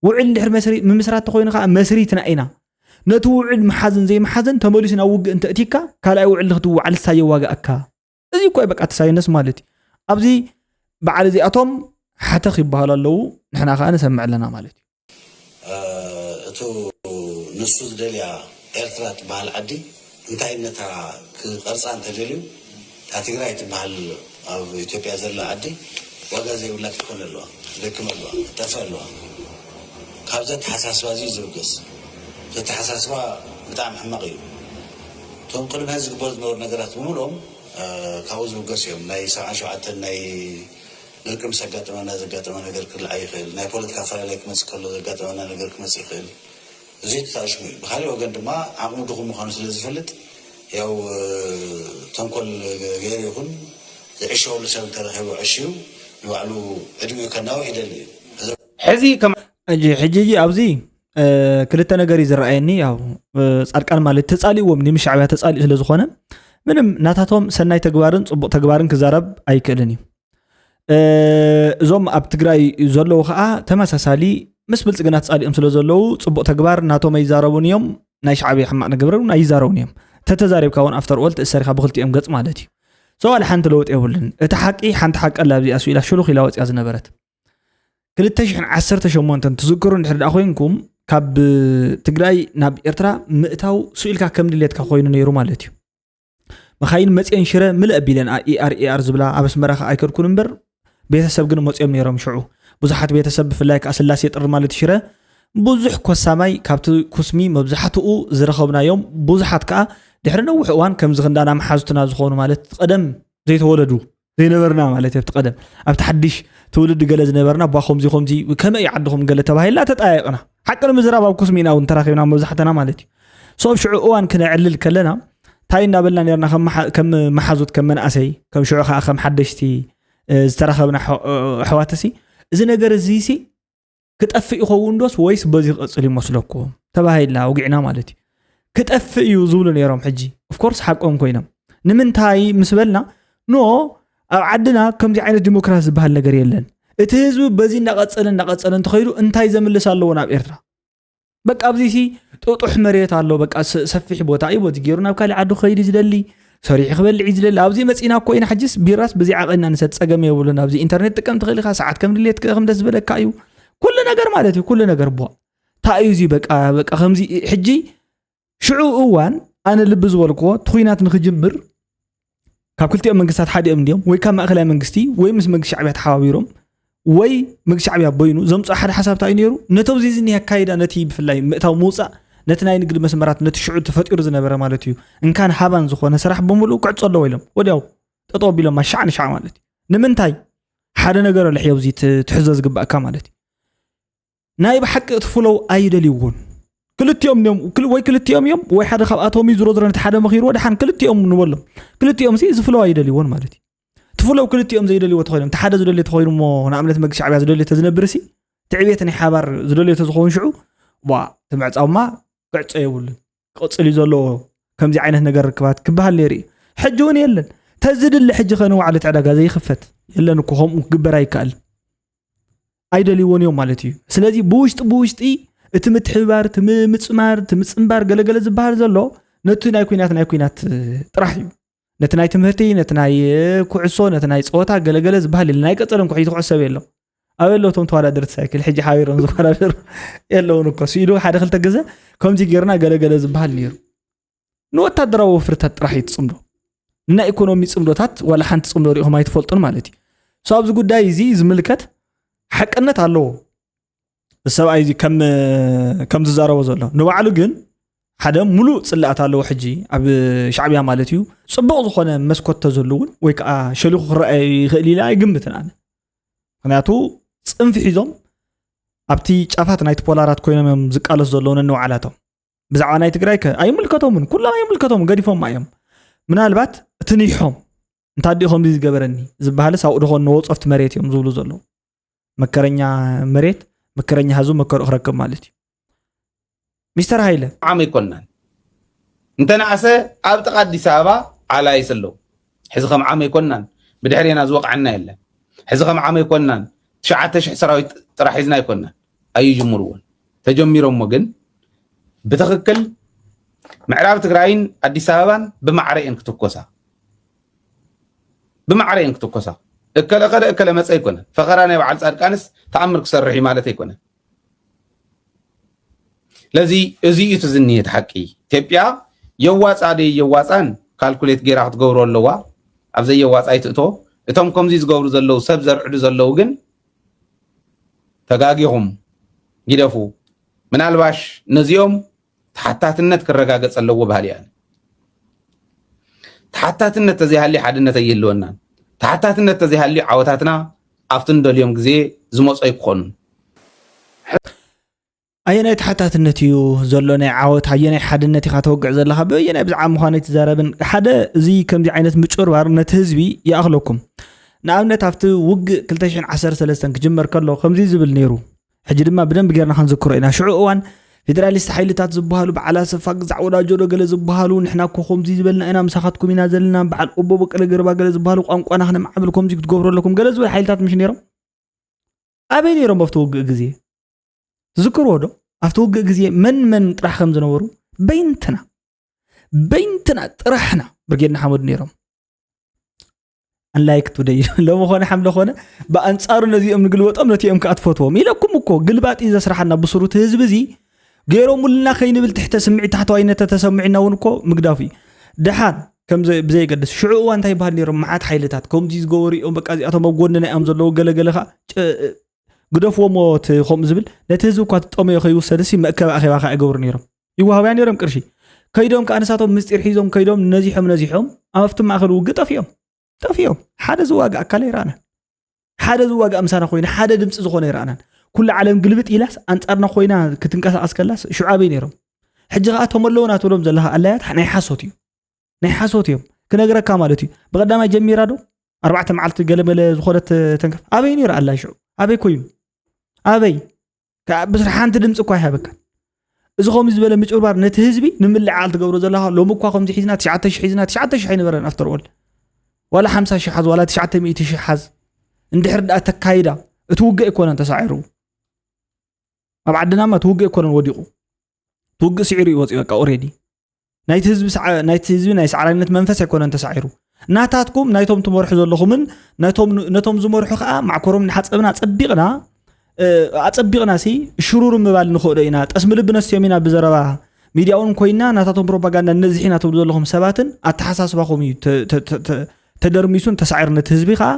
ውዕል እንድሕር መስሪ- ምምስራት ተኾይኑ ከዓ መስሪትና ኢና። ነቲ ውዕል ምሓዝን ዘይምሓዝን ተመሊሱ ናብ ውግእ እንተእቲካ ካልኣይ ውዕል ንክትውዓል ንሳ የዋግኣካ። እዚ እኮ እዩ በቃ እቲ ሳይንስ ማለት እዩ። ኣብዚ በዓል እዚኣቶም ሓተኽ ይበሃሉ ኣለዉ፣ ንሕና ከዓ ንሰምዕ ኣለና ማለት እዩ። እቱ ንሱ ዝደልያ ኤርትራ ትበሃል ዓዲ እንታይነታ ክቐርፃ እንተደልዩ እታ ትግራይ ትበሃል ኣብ ኢትዮጵያ ዘላ ዓዲ ዋጋ ዘይብላ ክትኮን ኣለዋ፣ ክትደክም ኣለዋ፣ ክትጠፍእ ኣለዋ። ካብዚ ኣተሓሳስባ እዚ እዩ ዝብገስ። እዚ ኣተሓሳስባ ብጣዕሚ ሕማቕ እዩ። እቶም ቅድሚ ሕዚ ዝግበሩ ዝነበሩ ነገራት ብምልኦም ካብኡ ዝብገሱ እዮም። ናይ ሰብዓን ሸውዓተን ናይ ደቂ ምስ ኣጋጠመና ዘጋጠመ ነገር ክልዓል ይኽእል። ናይ ፖለቲካ ኣፈላላይ ክመፅእ ከሎ ዘጋጠመና ነገር ክመፅእ ይኽእል። እዚ ተታእሽሙ እዩ። ብካሊእ ወገን ድማ ዓቕሙ ድኹም ምዃኑ ስለ ዝፈልጥ ያው ተንኮል ገይሩ ይኹን ዝዕሸወሉ ሰብ እንተረኺቡ ዕሽዩ ንባዕሉ ዕድሚኡ ከናውሕ ይደሊ እዩ። ሕዚ ከም ሕጂ ሕጂ ኣብዚ ክልተ ነገር እዩ ዝረኣየኒ። ያው ፃድቃን ማለት ተፃሊእዎም ኒ ሻዕብያ ተፃሊኡ ስለ ዝኾነ ምንም ናታቶም ሰናይ ተግባርን ፅቡቕ ተግባርን ክዛረብ ኣይክእልን እዩ። እዞም ኣብ ትግራይ ዘለዉ ከዓ ተመሳሳሊ ምስ ብልፅግና ተፃሊኦም ስለ ዘለዉ ፅቡቕ ተግባር ናቶም ኣይዛረቡን እዮም። ናይ ሻዕብያ ሕማቕ ነገር እውን ኣይዛረቡን እዮም። ተተዛሪብካ እውን ኣፍተር ኦል ትእሰር ኢኻ ብክልቲኦም ገፅ ማለት እዩ። ሰው ኣለ ሓንቲ ለውጥ የብሉን። እቲ ሓቂ ሓንቲ ሓቂ ኣላ ኣብዚኣ ስኢላ ሽሉኽ ኢላ ወፂኣ ዝነበረት። ክልተ ሽሕን ዓሰርተ ሸሞንተን ትዝክሩ እንድሕር ደኣ ኮይንኩም ካብ ትግራይ ናብ ኤርትራ ምእታው ስኢልካ ከም ድሌትካ ኮይኑ ነይሩ ማለት እዩ። መኻይን መፅየን ሽረ ምልእ ኣቢለን ኢኣር ኢኣር ዝብላ ኣብ ኣስመራ ከዓ ኣይከድኩን እምበር ቤተሰብ ግን መፅዮም ነይሮም ሽዑ። ብዙሓት ቤተሰብ ብፍላይ ከዓ ስላሴ ጥሪ ማለት ሽረ ብዙሕ ኮሳማይ ካብቲ ኩስሚ መብዛሕትኡ ዝረኸብናዮም ብዙሓት ከዓ ድሕሪ ነዊሕ እዋን ከምዚ ክንዳና መሓዙትና ዝኾኑ ማለት ቀደም ዘይተወለዱ ዘይነበርና ማለት ኣብቲ ቀደም ኣብቲ ሓድሽ ትውልዲ ገለ ዝነበርና ባ ከምዚ ከምዚ ከመይ ዓድኹም ገለ ተባሂልና ተጠያየቕና። ሓቂ ንምዝራብ ኣብ ኩስሚና እውን ተራኺብና መብዛሕተና ማለት እዩ። ሶብ ሽዑ እዋን ክነዕልል ከለና እንታይ እናበልና ነርና ከም መሓዙት ከም መናእሰይ ከም ሽዑ ከዓ ከም ሓደሽቲ ዝተረኸብና ኣሕዋትሲ እዚ ነገር እዚ ሲ ክጠፍእ ይኸውን ዶስ ወይስ በዚ ክቐፅል ይመስለኩም ተባሂልና ውጊዕና ማለት እዩ። ክጠፍእ እዩ ዝብሉ ነይሮም። ሕጂ ኦፍኮርስ ሓቆም ኮይኖም ንምንታይ ምስ በልና ኖ ኣብ ዓድና ከምዚ ዓይነት ዲሞክራሲ ዝበሃል ነገር የለን። እቲ ህዝቢ በዚ እናቐፀለ እናቐፀለ እንተኸይዱ እንታይ ዘምልስ ኣለዎ ናብ ኤርትራ? በቃ ኣብዚ ሲ ጥጡሕ መሬት ኣሎ። በቃ ሰፊሕ ቦታ እዩ። በዚ ገይሩ ናብ ካልእ ዓዲ ክኸይድ ዝደሊ ሰሪሑ ክበልዕ ዝደሊ ኣብዚ መፂና እኮ ኢና። ሕጅስ ቢራስ ብዚ ዓቐና ንሰት ፀገም የብሉን። ኣብዚ ኢንተርኔት ጥቀም ትኽእል ኢኻ። ሰዓት ከም ድሌት ከም ደስ ዝበለካ እዩ። ኩሉ ነገር ማለት እዩ። ኩሉ ነገር ቧ እንታይ እዩ እዚ? በቃ በቃ ከምዚ ሕጂ ሽዑ እዋን ኣነ ልቢ ዝበልክዎ እቲ ኩናት ንክጅምር ካብ ክልቲኦም መንግስታት ሓዲኦም እንዲዮም ወይ ካብ ማእከላይ መንግስቲ ወይ ምስ መንግስቲ ሻዕብያ ተሓባቢሮም ወይ መንግስቲ ሻዕብያ በይኑ ዘምፅኦ ሓደ ሓሳብ እንታይ እዩ ነይሩ? ነቶም ዚዝኒ ኣካይዳ ነቲ ብፍላይ ምእታው ምውፃእ ነቲ ናይ ንግዲ መስመራት ነቲ ሽዑ ተፈጢሩ ዝነበረ ማለት እዩ እንካን ሃባን ዝኾነ ስራሕ ብምሉእ ክዕፆ ኣለዎ ኢሎም ወዲያው ጠጠው ኣቢሎም ማሻዕ ንሻዕ ማለት እዩ። ንምንታይ ሓደ ነገር ኣሎ ሕየው እዚ ትሕዞ ዝግባእካ ማለት እዩ። ናይ ብሓቂ እቲ ፍለው ኣይደልይዎን። ክልቲኦም እዮም ወይ ክልቲኦም እዮም ወይ ሓደ ካብኣቶም እዩ ዝሮ ዝሮ ነቲ ሓደ መኺርዎ ደሓን ክልቲኦም ንበሎም። ክልቲኦም ሲ እዚ ፍለው ኣይደልይዎን ማለት እዩ። እቲ ፍለው ክልቲኦም ዘይደልይዎ ተኾይኖም እቲ ሓደ ዝደልዮ ተኾይኑ እሞ ንኣብነት መግ ሻዕብያ ዝደልዮ ተዝነብር ሲ ትዕቤት ናይ ሓባር ዝደልዮ ተዝኸውን ሽዑ ዋ እቲ ምዕፃውማ ክዕፀ የብሉን ክቕፅል እዩ ዘለዎ ከምዚ ዓይነት ነገር ርክባት ክበሃል ነይሩ እዩ። ሕጂ እውን የለን። ተዝድሊ ሕጂ ከነዋዕለት ዕዳጋ ዘይኽፈት የለን እኮ ከምኡ ክግበር ኣይከኣል ኣይደልይዎን እዮም ማለት እዩ። ስለዚ ብውሽጢ ብውሽጢ እቲ ምትሕብባር እቲ ምምፅማር እቲ ምፅንባር ገለገለ ዝበሃል ዘሎ ነቲ ናይ ኩናት ናይ ኩናት ጥራሕ እዩ። ነቲ ናይ ትምህርቲ ነቲ ናይ ኩዕሶ ነቲ ናይ ፀወታ ገለገለ ዝበሃል የለን። ኣይቀፀለን ኩሒቲ ኩዕሰብ የሎ ኣበሎ እቶም ተወዳደርቲ ሳይክል ሕጂ ሓቢሮም ዝወዳደሩ የለውን እኮ ስኢሉ ሓደ ክልተ ግዘ ከምዚ ጌርና ገለገለ ዝበሃል ነይሩ። ንወታደራዊ ወፍርታት ጥራሕ እዩ ትፅምዶ። ንናይ ኢኮኖሚ ፅምዶታት ዋላ ሓንቲ ፅምዶ ሪኢኹም ኣይትፈልጡን ማለት እዩ። ሶ ኣብዚ ጉዳይ እዚ ዝምልከት ሓቅነት ኣለዎ። እዚ ሰብኣይ እዚ ከም ከም ዝዛረቦ ዘሎ ንባዕሉ ግን ሓደ ሙሉእ ፅላኣት ኣለዎ። ሕጂ ኣብ ሻዕብያ ማለት እዩ ፅቡቕ ዝኾነ መስኮት ተዘሉ እውን ወይ ከዓ ሸሊኹ ክረኣየ ይኽእል ኢለ ኣይግምትን ኣነ። ምክንያቱ ፅንፊ ሒዞም ኣብቲ ጫፋት ናይቲ ፖላራት ኮይኖም እዮም ዝቃለሱ ዘለዉ ነንባዕላቶም። ብዛዕባ ናይ ትግራይ ከ ኣይምልከቶምን፣ ኩሎም ኣይምልከቶምን፣ ገዲፎማ እዮም። ምናልባት እቲ ንይሖም እንታ ዲኡ ከምዚ ዝገበረኒ ዝበሃልስ ኣብኡ ድኾን ንወፀፍቲ መሬት እዮም ዝብሉ ዘለዉ። መከረኛ መሬት መከረኛ ህዝቢ መከርኡ ክረክብ ማለት እዩ። ሚስተር ሃይለ ዓም ኣይኮናን እንተነኣሰ ኣብ ጥቓ ኣዲስ ኣበባ ዓላይስ ኣለዉ ሕዚ ከም ዓም ኣይኮናን ብድሕሬና ዝወቕዐና የለን ሕዚ ከም ዓም ኣይኮናን ትሽዓተ ሽሕ ሰራዊት ጥራሕ ሒዝና ኣይኮናን ኣይጅምርዎን ተጀሚሮሞ ግን ብትኽክል ምዕራብ ትግራይን ኣዲስ ኣበባን ብማዕረ እየን ክትኮሳ ብማዕረ እየን ክትኮሳ እከለ ከደ እከለ መፀ ኣይኮነን ፈኸራ ናይ በዓል ፃድቃንስ ተኣምር ክሰርሕ እዩ ማለት ኣይኮነን ለዚ እዚ እዩ እቲ ዝኒሄ እቲ ሓቂ ኢትዮጵያ የዋፃ ደይ የዋፃን ካልኩሌት ጌራ ክትገብሮ ኣለዋ ኣብ ዘየዋፃ ኣይትእቶ እቶም ከምዚ ዝገብሩ ዘለዉ ሰብ ዘርዕዱ ዘለዉ ግን ተጋጊኹም ግደፉ ምናልባሽ ነዚኦም ተሓታትነት ክረጋገፅ ኣለዎ በሃሊ እየ ተሓታትነት ተዘይሃልዩ ሓድነት ኣይህልወናን ተሓታትነት ተዘይሃልዩ ዓወታትና ኣብቲ ንደልዮም ግዜ ዝመፁ ኣይክኾኑን ኣየናይ ተሓታትነት እዩ ዘሎ ናይ ዓወት ኣየናይ ሓድነት ኢኻ ተወግዕ ዘለኻ በየናይ ብዛዕባ ምዃኑ ኣይትዛረብን ሓደ እዚ ከምዚ ዓይነት ምጭርባር ነቲ ህዝቢ ይኣኽለኩም ንኣብነት ኣብቲ ውግእ ክልተ ሽሕን ዓሰርተ ሰለስተን ክጅመር ከሎ ከምዚ ዝብል ነይሩ ሕጂ ድማ ብደንብ ጌርና ክንዝክሮ ኢና ሽዑ እዋን ፌደራሊስት ሓይልታት ዝበሃሉ በዓል ኣሰፋ ግዛዕ ወዳጆ ዶ ገለ ዝበሃሉ፣ ንሕና እኮ ከምዚ ዝበልና ኢና፣ ምሳኻትኩም ኢና ዘለና፣ በዓል ኦቦ በቀለ ገርባ ገለ ዝበሃሉ፣ ቋንቋና ክነማዕብል ከምዚ ክትገብሩ ኣለኩም ገለ ዝበሉ ሓይልታት ምሽ ነይሮም። ኣበይ ነይሮም ኣብቲ ውግእ ግዜ? ትዝክርዎ ዶ? ኣብቲ ውግእ ግዜ መን መን ጥራሕ ከም ዝነበሩ? በይንትና በይንትና ጥራሕና ብርጌድ ንሓመዱ ነይሮም። ኣንላይክ ቱደይ ሎሚ ኾነ ሓምለ ኾነ ብኣንጻሩ ነዚኦም ንግልበጦም፣ ነቲኦም ከዓ ትፈትዎም ኢለኩም እኮ። ግልባጥ እዩ ዘስራሓና ብስሩ እቲ ህዝቢ እዚ። ገይሮምልና ከይንብል ትሕተ ስምዒት ታሕተዋይነት ተሰምዒና እውን እኮ ምግዳፉ እዩ። ደሓን ከም ዘ- ብዘየገድስ ሽዑ እዋን እንታይ ይበሃል ነይሮም? መዓት ሓይልታት ከምዚ ዝገበሩ እዮም፣ በቃ እዚኣቶም ኣብ ጎንና እዮም ዘለዉ፣ ገለገለ ከዓ ጨ- ግደፍዎ ሞ እቲ ከምኡ ዝብል ነቲ ህዝቢ እኳ ትጠመዮ ከይውሰድሲ መእከቢ ኣኼባ ከዓ ይገብሩ ነይሮም። ይወሃብያ ነይሮም ቅርሺ። ከይዶም ከዓ ንሳቶም ምስጢር ሒዞም ከይዶም ነዚሖም ነዚሖም ኣብቲ ማእኸል ውግእ ጠፊኦም። ጠፊኦም። ሓደ ዝዋጋእ ኣካል ኣይረኣናን። ሓደ ዝዋጋእ ምሳና ኮይና ሓደ ድምፂ ዝኾነ ኣይረኣናን። ኩሉ ዓለም ግልብጥ ኢላስ ኣንጻርና ኮይና ክትንቀሳቐስ ከላስ ሽዑ ኣበይ ነይሮም? ሕጂ ከዓ እቶም ኣለውና ትብሎም ዘለኻ ኣላያት ናይ ሓሶት እዩ። ናይ ሓሶት እዮም። ክነግረካ ማለት እዩ። ብቐዳማይ ጀሚራ ዶ ኣርባዕተ መዓልቲ ገለመለ ዝኾነት ተንከፍ ኣበይ ነይሩ ኣላ ሽዑ? ኣበይ ኮይኑ? ኣበይ? ብስራሕ ሓንቲ ድምፂ እኳ ይሃበካ። እዚ ከምዚ ዝበለ ምጭብርባር ነቲ ህዝቢ ንምልዕዓል ትገብሮ ዘለኻ። ሎሚ እኳ ከምዚ ሒዝና ትሽዓተ ሽሕ ሒዝና፣ ትሽዓተ ሽሕ ኣይነበረን ኣፍተር ኦል፣ ዋላ ሓምሳ ሽሕ ሓዝ ዋላ ትሽዓተ ሚእቲ ሽሕ ሓዝ። እንድሕር ደኣ ተካይዳ እቲ ውግእ ኣይኮነን ተሳዒሩ። ኣብ ዓድናማ እቲ ውግእ ኣይኮነን ወዲቑ። እቲ ውግእ ስዒሩ እዩ ወፂኡ በቃ ኦሬዲ። ናይቲ ህዝቢ ሰዓ- ናይቲ ህዝቢ ናይ ሰዓራይነት መንፈስ ኣይኮነን ተሳዒሩ። ናታትኩም ናይቶም ትመርሑ ዘለኹምን ነቶም ነቶም ዝመርሑ ከዓ ማዕኮሮም ንሓፀብና ኣፀቢቕና እ፣ ኣፀቢቕና ሲ ሽሩሩ ምባል ንኽእሎ ኢና። ጠስሚ ልቢ ነስትዮም ኢና ብዘረባ ሚድያ እውን ኮይና ናታቶም ፕሮፓጋንዳ ነዝሕ ኢና ትብሉ ዘለኹም ሰባትን ኣተሓሳስባኹም እዩ ተ- ተ- ተ- ተ- ተደርሚሱን ተሳዒሩ ነቲ ህዝቢ ከዓ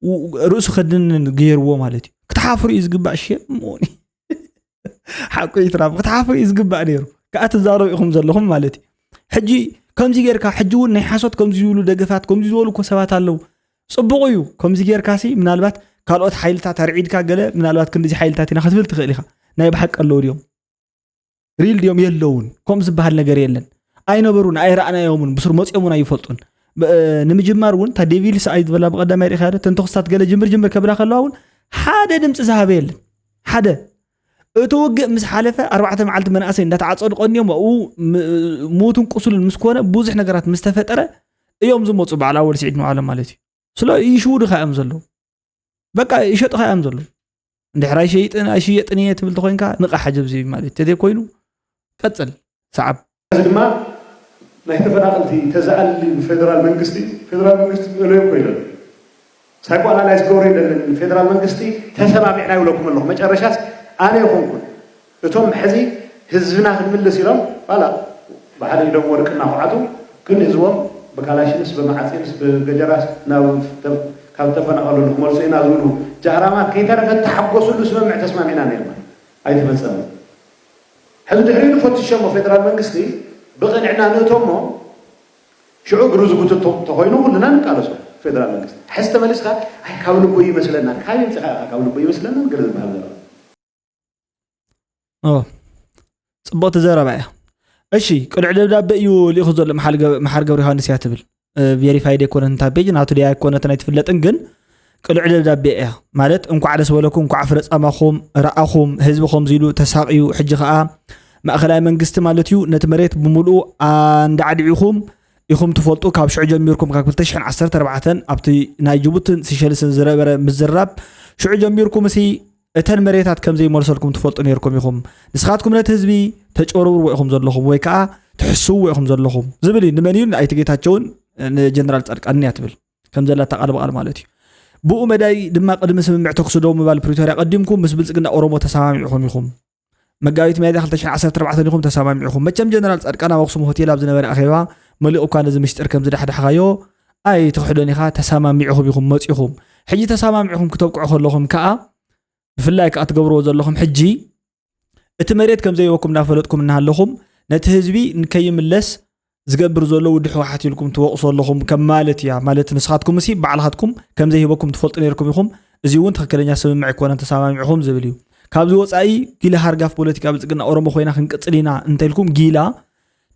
ው- ርእሱ ከድንን ገይርዎ ማለት እዩ። ክትሓፍሩ እዩ ዝግባእ። ሸም መሆኒ ሓቁ ይትራፍ ክትሓፍሩ እዩ ዝግባእ ነይሩ። ከዓ ትዛረቡ ኢኹም ዘለኹም ማለት እዩ። ሕጂ ከምዚ ጌርካ ሕጂ እውን ናይ ሓሶት ከምዚ ዝብሉ ደገፋት ከምዚ ዝበሉ እኮ ሰባት ኣለዉ። ፅቡቕ እዩ። ከምዚ ጌርካ ሲ ምናልባት ካልኦት ሓይልታት ኣርዒድካ ገለ ምናልባት ክንዲዚ ሓይልታት ኢና ክትብል ትኽእል ኢኻ። ናይ ብሓቂ ኣለዉ ድዮም? ሪል ድዮም? የለውን። ከምኡ ዝበሃል ነገር የለን። ኣይነበሩን፣ ኣይረኣናዮምን፣ ብስሩ መፂኦምን ኣይፈልጡን። ብ- ንምጅማር እውን እታ ዴቪልስ ኣይ ዝበላ ብቐዳማይ ርኢኻ ዶ? እተን ተኹስታት ገለ ጅምር ጅምር ከብላ ከለዋ እውን ሓደ ድምፂ ዝሃበ የለን። ሓደ እቲ ውግእ ምስ ሓለፈ ኣርባዕተ መዓልቲ መናእሰይ እንዳተዓፀዱ ቀንዮም ኣብኡ ም- ምዉትን ቁሱልን ምስ ኮነ ብዙሕ ነገራት ምስ ተፈጠረ እዮም ዝመፁ በዓል ኣወል ስዒድ ንባዕሎም ማለት እዩ። ስለ ይሽውዱኻ እዮም ዘለዉ። በቃ ይሸጡኻ እዮም ዘለዉ። እንድሕር ኣይሸይጥን ኣይሽየጥን እየ ትብል ተኾይንካ ንቓሕ ሕጂ ኣብዚ ማለት ተዘይ ኮይኑ ቀፅል ሰዓብ። እዚ ድማ ናይ ተፈናቐልቲ ተዝኣሊ ንፌደራል መንግስቲ፣ ፌደራል መንግስቲ ዝደለዮ ኮይኖ ሳይኮ ኣናላይዝ ክገብሮ ይደልን። ፌደራል መንግስቲ ተሰማሚዕና ይብለኩም ኣለኹ። መጨረሻስ ኣነ ይኾንኩን እቶም ሕዚ ህዝብና ክንምልስ ኢሎም ዋላ ብሓደ ኢዶም ወርቂ እናኹዓቱ ግን ህዝቦም ብካላሽንስ ብመዓፂንስ ብገጀራስ ናብ ተ- ካብ ተፈናቐሉ ንክመልሱ ኢና ዝብሉ ጃህራማት ከይተረፈ ተሓጎሱሉ ስምምዕ ተስማሚዕና ነርና ኣይተፈፀመን። ሕዚ ድሕሪኡ ፈትሸሞ ፌደራል መንግስቲ ብቕንዕና ንእቶሞ ሽዑ እግሩ ዝጉትት ተኾይኑ ኩልና ንቃለሶ። ፌደራል መንግስቲ ሕዚ ተመሊስካ ኣይ ካብ ልቡ ይመስለና ካብ ይምፅኻ ኢኻ ካብ ልቡ ይመስለና ገለ ዝበሃል ዘሎ ኦ ፅቡቕቲ ዘረባ እያ። እሺ ቅኑዕ ደብዳቤ እዩ ልኢኹ ዘሎ መሓር ገብ- መሓር ገብረ ዮሃንስ እያ ትብል። ቬሪፋይድ ኣይኮነትን እታ ፔጅ ናቱ ድያ ኣይኮነትን ኣይትፍለጥን፣ ግን ቅኑዕ ደብዳቤ እያ ማለት እንኳዕ ደስ በለኩም፣ እንኳዕ ፍረ ፃማኹም ረኣኹም። ህዝቢ ከምዚ ኢሉ ተሳቕዩ፣ ሕጂ ከዓ ማእኸላይ መንግስቲ ማለት እዩ ነቲ መሬት ብምሉኡ ኣንዳዕዲዕኹም ኢኹም ትፈልጡ። ካብ ሽዑ ጀሚርኩም ካብ ክልተ ሽሕን ዓሰርተ ኣርባዕተን ኣብቲ ናይ ጅቡትን ሲሸልስን ዝነበረ ምዝራብ ሽዑ ጀሚርኩም እሲ እተን መሬታት ከም ዘይመልሰልኩም ትፈልጡ ነይርኩም ኢኹም። ንስኻትኩም ነቲ ህዝቢ ተጭበርብርዎ ኢኹም ዘለኹም ወይ ከዓ ትሕስውዎ ኢኹም ዘለኹም ዝብል እዩ። ንመን እዩ? ንኣይተ ጌታቸውን ንጀነራል ፃድቃንን እያ ትብል ከም ዘላ እታ ቃል ብቃል ማለት እዩ። ብኡ መዳይ ድማ ቅድሚ ስምምዕ ተኩሲ ደው ምባል ፕሪቶርያ ቀዲምኩም ምስ ብልፅግና ኦሮሞ ተሰማሚዕኹም ኢኹም። መጋቢት ሚያዝያ ክልተ ሽሕን ዓሰርተ ኣርባዕተን ኢኹም ተሰማሚዕኹም። መቸም ጀነራል ፃድቃን ኣብ ኣኽሱም ሆቴል ኣብ ዝነበረ ኣኼባ መሊኡ እኳ ነዚ ምሽጥር ከም ዝዳሕዳሕኻዮ ኣይትኽሕዶን ኢኻ። ተሰማሚዕኹም ኢኹም መፂኹም። ሕጂ ተሰማሚዕኹም ክተብቅዑ ከለኹም ከዓ ብፍላይ ከዓ ትገብርዎ ዘለኹም ሕጂ እቲ መሬት ከም ዘይበኩም እናፈለጥኩም እናሃለኹም ነቲ ህዝቢ ንከይምለስ ዝገብር ዘሎ ውዲ ህወሓት ኢልኩም ትወቕሱ ኣለኹም ከም ማለት እያ። ማለት ንስኻትኩም እሲ ባዕልኻትኩም ከም ዘይህበኩም ትፈልጡ ነይርኩም ኢኹም። እዚ እውን ትኽክለኛ ስምምዕ ኣይኮነን ተሰማሚዕኹም ዝብል እዩ። ካብዚ ወፃኢ ጊላ ሃርጋፍ ፖለቲካ ብልፅግና ኦሮሞ ኮይና ክንቅፅል ኢና እንተልኩም ጊላ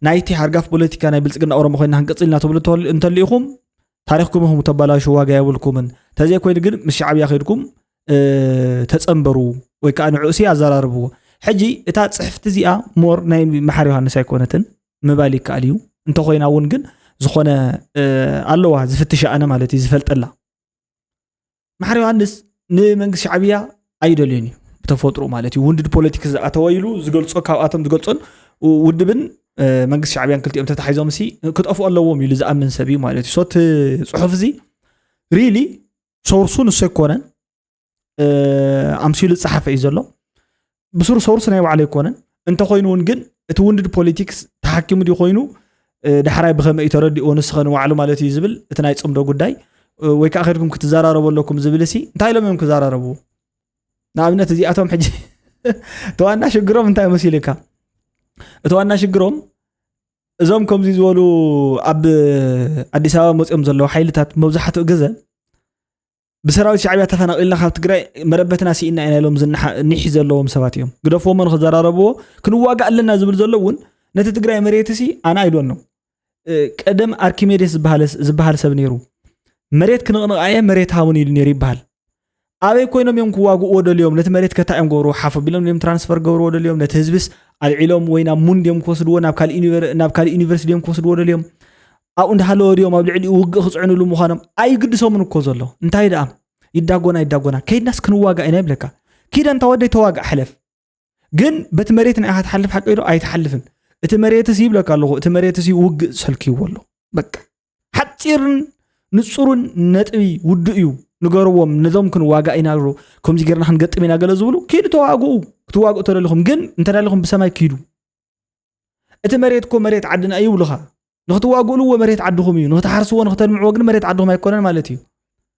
ናይቲ ሃርጋፍ ፖለቲካ ናይ ብልፅግና ኦሮሞ ኮይና ክንቅፅል ኢና ትብሉ እንተል- እንተልኢኹም ታሪኽኩም ኢኹም ተባላሹ ዋጋ የብልኩምን። ተዘይኮይኑ ግን ምስ ሻዕብያ ከይድኩም ተፀንበሩ ወይ ከዓ ንዕኡ ሲ ኣዘራርብዎ። ሕጂ እታ ጽሕፍቲ እዚኣ ሞር ናይ መሓር ዮሃንስ ኣይኮነትን ምባል ይከኣል እዩ። እንተኾይና እውን ግን ዝኾነ ኣለዋ ዝፍትሻ ኣነ ማለት እዩ ዝፈልጠላ። መሓር ዮሃንስ ንመንግስቲ ሻዕብያ ኣይደልዮን እዩ ብተፈጥሮ ማለት እዩ። ውንድድ ፖለቲክስ ዝኣተወ ኢሉ ዝገልጾ ካብኣቶም ዝገልጾን ውድብን መንግስቲ ሻዕብያን ክልቲኦም ተታሒዞም ሲ ክጠፍኡ ኣለዎም ኢሉ ዝኣምን ሰብ እዩ ማለት እዩ። ሶቲ ጽሑፍ እዚ ሪሊ ሶርሱ ንሱ ኣይኮነን ኣምሲሉ ዝጸሓፈ እዩ ዘሎ። ብስሩ ሶርስ ናይ ባዕሉ ኣይኮነን። እንተኮይኑ እውን ግን እቲ ውንድድ ፖለቲክስ ተሓኪሙ ድዩ ኮይኑ ዳሕራይ ብኸመይ እዩ ተረዲእዎ ንስኸ ንባዕሉ ማለት እዩ ዝብል እቲ ናይ ጽምዶ ጉዳይ ወይ ከዓ ከድኩም ክትዘራረቡ ኣለኩም ዝብል ሲ እንታይ ኢሎም እዮም ክዘራረቡ? ንኣብነት እዚኣቶም ሕጂ እቲ ዋና ሽግሮም እንታይ መሲልካ? እቲ ዋና ሽግሮም እዞም ከምዚ ዝበሉ ኣብ ኣዲስ ኣበባ መፅኦም ዘለዉ ሓይልታት መብዛሕትኡ ግዘ ብሰራዊት ሻዕብያ ተፈናቒልና ካብ ትግራይ መረበትና ስኢና ኢና ኢሎም ዝንሓ- ኒሕ ዘለዎም ሰባት እዮም። ግደፍዎሞ ንክዘራረብዎ ክንዋጋእ ኣለና ዝብል ዘሎ እውን ነቲ ትግራይ መሬት ሲ ኣነ ኣይዶን ነው። ቀደም ኣርኪሜዴስ ዝበሃል- ዝበሃል ሰብ ነይሩ። መሬት ክንቕንቓየ መሬት ሃቡን ኢሉ ነይሩ ይበሃል። ኣበይ ኮይኖም እዮም ክዋግእዎ ደልዮም? ነቲ መሬት ከታ እዮም ገብርዎ ሓፍ ኣቢሎም ድዮም ትራንስፈር ገብርዎ ደልዮም? ነቲ ህዝብስ ኣልዒሎም ወይ ናብ ሙን ድዮም ክወስድዎ ናብ ካልእ ዩኒቨር- ናብ ካልእ ዩኒቨርሲቲ ድዮም ክወስድዎ ደልዮም? ኣብኡ እንዳሃለወ ድዮም ኣብ ልዕሊኡ ውግእ ክፅዕንሉ ምዃኖም ኣይግድሶምን እኮ ዘሎ። እንታይ ደኣ ይዳጎና ይዳጎና ከይድናስ ክንዋጋእ ኢና ይብለካ። ኪድ ኣንታ ወደይ ተዋጋእ ሕለፍ። ግን በቲ መሬት ንዓኻ ትሓልፍ ሓቂ ዶ ኣይትሓልፍን። እቲ መሬት ሲ ይብለካ ኣለኹ እቲ መሬት ሲ ውግእ ሰልክይዎ ኣሎ። በቃ ሓፂርን ንፁርን ነጥቢ ውድእ እዩ። ንገርዎም ነዞም ክንዋጋእ ኢና ዶ ከምዚ ጌርና ክንገጥም ኢና ገለ ዝብሉ ኪዱ ተዋግኡ። ክትዋግኡ ተደሊኹም ግን እንተ ደሊኹም ብሰማይ ኪዱ። እቲ መሬት እኮ መሬት ዓድና እዩ ይብሉኻ። ንክትዋግእሉ እወ መሬት ዓድኹም እዩ። ንክትሓርስዎ ንክተልምዕዎ ግን መሬት ዓድኹም ኣይኮነን ማለት እዩ።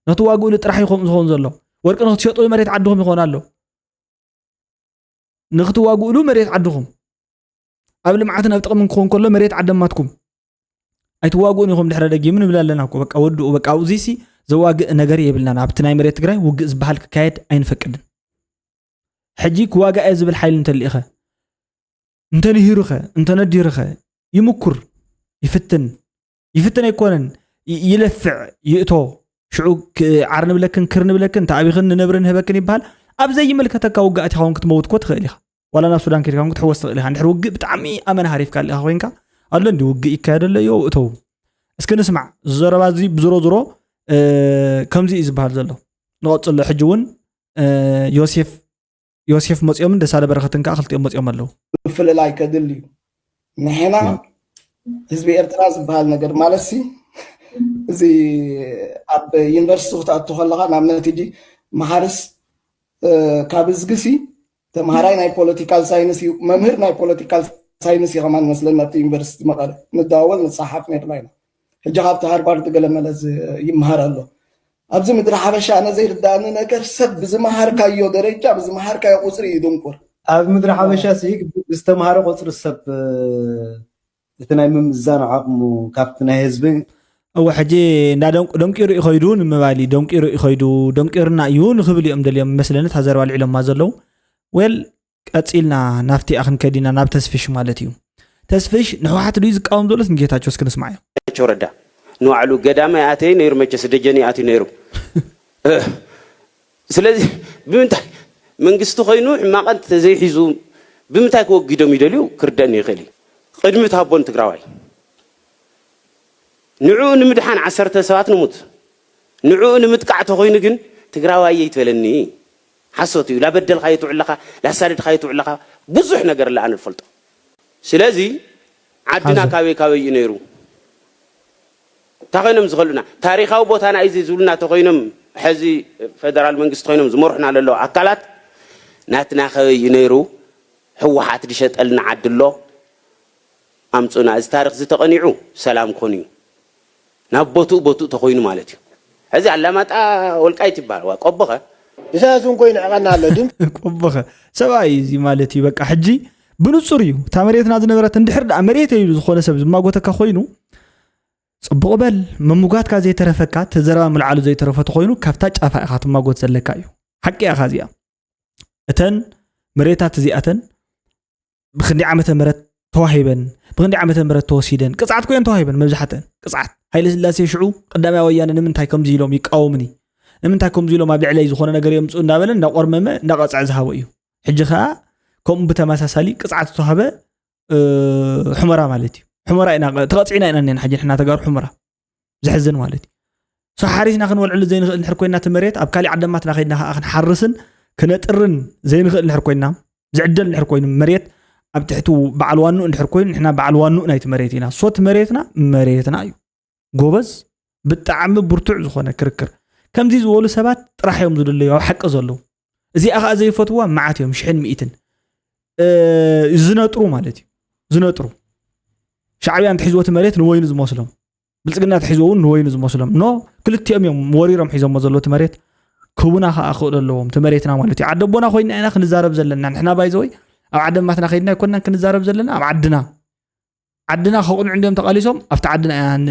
ንክትዋግእሉ ጥራሕ ይኾን ዝኸውን ዘሎ። ወርቂ ንክትሸጥሉ መሬት ዓድኹም ይኾን ኣሎ። ንክትዋግእሉ መሬት ዓድኹም ኣብ ልምዓትን ኣብ ጥቕምን ክኾን ከሎ መሬት ዓደማትኩም ኣይትዋግኡን ኢኹም ድሕረ ደጊሙ ንብል ኣለና እኮ። በቃ ወድኡ በቃ ኣብዚ ሲ ዘዋግእ ነገር የብልናን። ኣብቲ ናይ መሬት ትግራይ ውግእ ዝበሃል ክካየድ ኣይንፈቅድን። ሕጂ ክዋጋእ እየ ዝብል ሓይሊ እንተልኢኸ እንተንሂሩኸ እንተነዲሩኸ ይምኩር ይፍትን ይፍትን ኣይኮነን ይ- ይለፍዕ ይእቶ ሽዑ ክ- ዓር ንብለክን ክር ንብለክን ተኣቢኽን ንነብሪ ንህበክን ይበሃል። ኣብ ዘይምልከተካ ውግኣት ይኸውን ክትመውት እኮ ትኽእል ኢኻ። ዋላ ናብ ሱዳን ከድካ እውን ክትሕወስ ትኽእል ኢኻ። እንድሕር ውግእ ብጣዕሚ ኣመና ሃሪፍካ ኣሊኻ ኮይንካ ኣሎ እንዲ ውግእ ይካየድ ኣሎ እዮ እተው። እስኪ ንስማዕ ዘረባ እዚ ብዝሮ ዝሮ እ፣ ከምዚ እዩ ዝበሃል ዘሎ። ንቐፅሎ ሕጂ እውን እ፣ ዮሴፍ ዮሴፍ መፅኦም ደሳለ በረኸትን ከዓ ክልቲኦም መፅኦም ኣለዉ። ምፍልላይ ከድል እዩ። ንሕና ህዝቢ ኤርትራ ዝበሃል ነገር ማለት ሲ እዚ ኣብ ዩኒቨርሲቲ ክትኣቱ ከለካ ንኣብነት ሕጂ መሓርስ ካብ እዝግሲ ተምሃራይ ናይ ፖለቲካል ሳይንስ እዩ መምህር ናይ ፖለቲካል ሳይንስ እዩ ከማን መስለኒ ኣብቲ ዩኒቨርሲቲ መቐለ ንደዋወል ንፀሓፍ ነርና ኢና። ሕጂ ካብቲ ሃርቫርድ ገለመለ ይመሃር ኣሎ። ኣብዚ ምድሪ ሓበሻ ኣነ ዘይርዳእኒ ነገር ሰብ ብዝመሃርካዮ ደረጃ ብዝመሃርካዮ ቁፅሪ እዩ ድንቁር። ኣብ ምድሪ ሓበሻ ሲ ዝተምሃረ ቁፅሪ ሰብ እቲ ናይ ምምዛን ዓቕሙ ካብቲ ናይ ህዝቢ እወ ሕጂ እንዳ ደንቁ- ደንቂሩ እዩ ከይዱ ንምባል እዩ ደንቂሩ እዩ ከይዱ ደንቂሩና እዩ ንክብል እዮም ደልዮም መስለኒ እታ ዘረባ ልዒሎማ ዘለዉ well ቀፂልና ናብቲኣ ክንከድ ኢና ናብ ተስፍሽ ማለት እዩ ተስፍሽ ንሕወሓት ድዩ ዝቃወም ዘሎስ ንጌታቸው እስኪ ንስማዓዮ ጌታቸው ረዳ ንባዕሉ ገዳም ኣይኣተየ ነይሩ መቸስ ደጀን ይኣትዩ ነይሩ ስለዚ ብምንታይ መንግስቲ ኮይኑ ሕማቐን ተዘይሒዙ ብምንታይ ክወጊዶም ይደልዩ ክርደእኒ ይኽእል እዩ ቅድሚ ታቦን ትግራዋይ ንዕኡ ንምድሓን ዓሰርተ ሰባት ንሙት ንዕኡ ንምጥቃዕ ተኾይኑ ግን ትግራዋይ እየ ይትበለኒ ሓሶት እዩ ላበደልካዮ ትውዕለኻ ላሳደድካዮ ትውዕለኻ ብዙሕ ነገር ኣለ ኣነ ዝፈልጦ ስለዚ ዓድና ካበይ ካበይ እዩ ነይሩ እንታይ ኮይኖም ዝኸሉና ታሪካዊ ቦታና እዩ ዝብሉና ተኮይኖም ሕዚ ፈደራል መንግስቲ ኮይኖም ዝመርሑና ለለዉ ኣካላት ናትና ከበይ እዩ ነይሩ ህወሓት ድሸጠልና ዓዲ ኣሎ ኣምፁና እዚ ታሪክ እዚ ተቀኒዑ ሰላም ክኾን እዩ ናብ ቦትኡ ቦትኡ ተኮይኑ ማለት እዩ ሕዚ ኣላማጣ ወልቃይት ይበሃል ዋ ቆቦኸ ኢሳያስ እውን ኮይኑ ዕቀና ኣሎ ድም ቆቦኸ ሰብኣይ እዚ ማለት እዩ በቃ ሕጂ ብንፁር እዩ እታ መሬትና ዝነበረት እንድሕር ደኣ መሬት እዩ ዝኾነ ሰብ ዝማጎተካ ኮይኑ ፅቡቕ በል ምምጓትካ ዘይተረፈካ ተዘረባ ምልዓሉ ዘይተረፈ ተኮይኑ ካብታ ጫፋ ኢኻ ትማጎት ዘለካ እዩ ሓቂ ኢኻ እዚኣ እተን መሬታት እዚኣተን ብክንዲ ዓመተ ምህረት ተዋሂበን ብክንዲ ዓመተ ምህረት ተወሲደን ቅፅዓት ኮይን ተዋሂበን መብዛሕተን ቅፅዓት ሃይለ ስላሴ ሽዑ ቀዳማይ ወያነ ንምንታይ ከምዚ ኢሎም ይቃወምኒ ንምንታይ ከምዚ ኢሎም ኣብ ልዕለይ ዝኾነ ነገር የምፅኡ እንዳበለ እንዳቆርመመ እንዳቀፅዐ ዝሃቦ እዩ ሕጂ ከዓ ከምኡ ብተመሳሳሊ ቅፅዓት ዝተዋህበ ሑመራ ማለት እዩ። ሑመራ ኢና ተቐፂዕና ኢና ኒና ሕጂ ንሕና ተጋሩ ሑመራ። ዘሕዝን ማለት እዩ። ሶ ሓሪስና ክንበልዕሉ ዘይንኽእል እንድሕር ኮይና እቲ መሬት ኣብ ካሊእ ዓደማትና ከይድና ከዓ ክንሓርስን ክነጥርን ዘይንኽእል እንድሕር ኮይና፣ ዝዕደል እንድሕር ኮይኑ መሬት ኣብ ትሕቲ በዓል ዋንኡ እንድሕር ኮይኑ ንሕና በዓል ዋንኡ ናይቲ መሬት ኢና። ሶ እቲ መሬትና መሬትና እዩ። ጎበዝ፣ ብጣዕሚ ብርቱዕ ዝኾነ ክርክር። ከምዚ ዝበሉ ሰባት ጥራሕ እዮም ዝድለዩ ኣብ ሓቂ ዘለዉ። እዚኣ ከዓ ዘይፈትዋ መዓት እዮም፣ ሽሕን ሚእትን ዝነጥሩ ማለት እዩ። ዝነጥሩ ሻዕብያ እንተሒዝዎ እቲ መሬት ንወይኑ ዝመስሎም፣ ብልፅግና ተሒዝዎ እውን ንወይኑ ዝመስሎም። ኖ፣ ክልቲኦም እዮም ወሪሮም ሒዞሞ ዘለዉ እቲ መሬት። ክቡና ከዓ ክእለ ኣለዎም እቲ መሬትና ማለት እዩ። ዓደቦና ኮይና ኢና ክንዛረብ ዘለና ንሕና። ባይዘወይ ኣብ ዓደማትና ከይድና ኣይኮናን ክንዛረብ ዘለና፣ ኣብ ዓድና ዓድና ከቕንዑ እንዲዮም ተቓሊሶም ኣብቲ ዓድና ኢና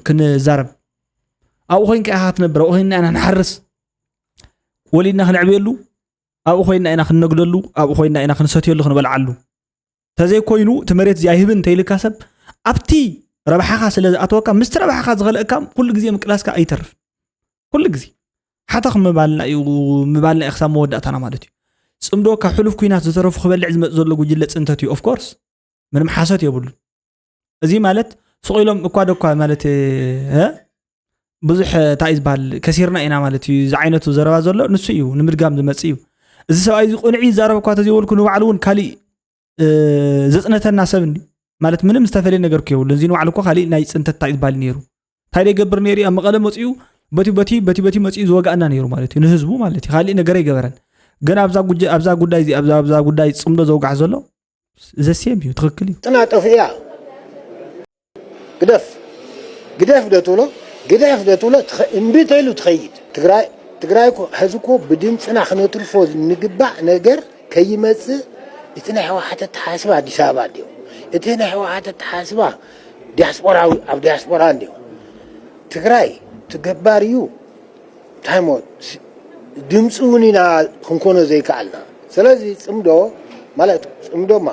ክንዛረብ። ኣብኡ ኮይንካ ኢኻ ክትነብር፣ ኣብኡ ኮይንና ኢና ንሓርስ፣ ወሊድና ክነዕብየሉ ኣብኡ ኮይንና ኢና ክንነግደሉ፣ ኣብኡ ኮይንና ኢና ክንሰትየሉ ክንበልዓሉ። ተዘይኮይኑ እቲ መሬት እዚ ኣይህብን እንተይልካ ሰብ ኣብቲ ረብሓኻ ስለ ዝኣተወካ ምስቲ ረብሓኻ ዝኸለእካ ኩሉ ግዜ ምቅላስካ ኣይተርፍ። ኩሉ ግዜ ሓተኽ ምባልና እዩ፣ ምባልና እዩ ክሳብ መወዳእታና ማለት እዩ። ፅምዶ ካብ ሕሉፍ ኩናት ዝተረፉ ክበልዕ ዝመፅ ዘሎ ጉጅለ ፅንተት እዩ። ኦፍኮርስ ምንም ሓሰት የብሉን። እዚ ማለት ስቕ ኢሎም እኳ ደኳ ማለት ብዙሕ እንታይ ዝበሃል ከሲርና ኢና ማለት እዩ ዝዓይነቱ ዘረባ ዘሎ ንሱ እዩ ንምድጋም ዝመፅእ እዩ። እዚ ሰብኣይ እዚ ቁንዒ ይዛረብ እኳ ተዘይበልኩ ንባዕሉ እውን ካሊእ ዘፅነተና ሰብ እንዲ ማለት ምንም ዝተፈለየ ነገር እኮ የብሉ። እዚ ንባዕሉ እኮ ካሊእ ናይ ፅንተት እንታይ ዝበሃል ነይሩ እንታይ ደይገብር ነይሩ ኣብ መቐለ መፅኡ በቲ በቲ በቲ በቲ መፅኡ ዝወጋእና ነይሩ ማለት እዩ ንህዝቡ ማለት እዩ። ካሊእ ነገር ኣይገበረን። ግን ኣብዛ ጉዳይ እዚ ኣብዛ ጉዳይ ፅምዶ ዘውጋሕ ዘሎ ዘሴም እዩ። ትኽክል እዩ። ጥና ጠፍእያ ግደፍ ግደፍ ዶ ትብሎ ግደፍ ዶ ትብሎ እምቢ ተይሉ ትኸይድ። ትግራይ ትግራይ ሕዚ እኮ ብድምፅና ክነትርፎ ንግባእ ነገር ከይመፅእ እቲ ናይ ህወሓት ኣተሓሳስባ ኣዲስ ኣበባ እንዲዮ እቲ ናይ ህወሓት ኣተሓሳስባ ዲያስፖራዊ ኣብ ዲያስፖራ እንዲዮ ትግራይ ትገባር እዩ። እንታይ ሞ ድምፂ እውን ኢና ክንኮኖ ዘይከኣልና። ስለዚ ፅምዶ ማለት ፅምዶማ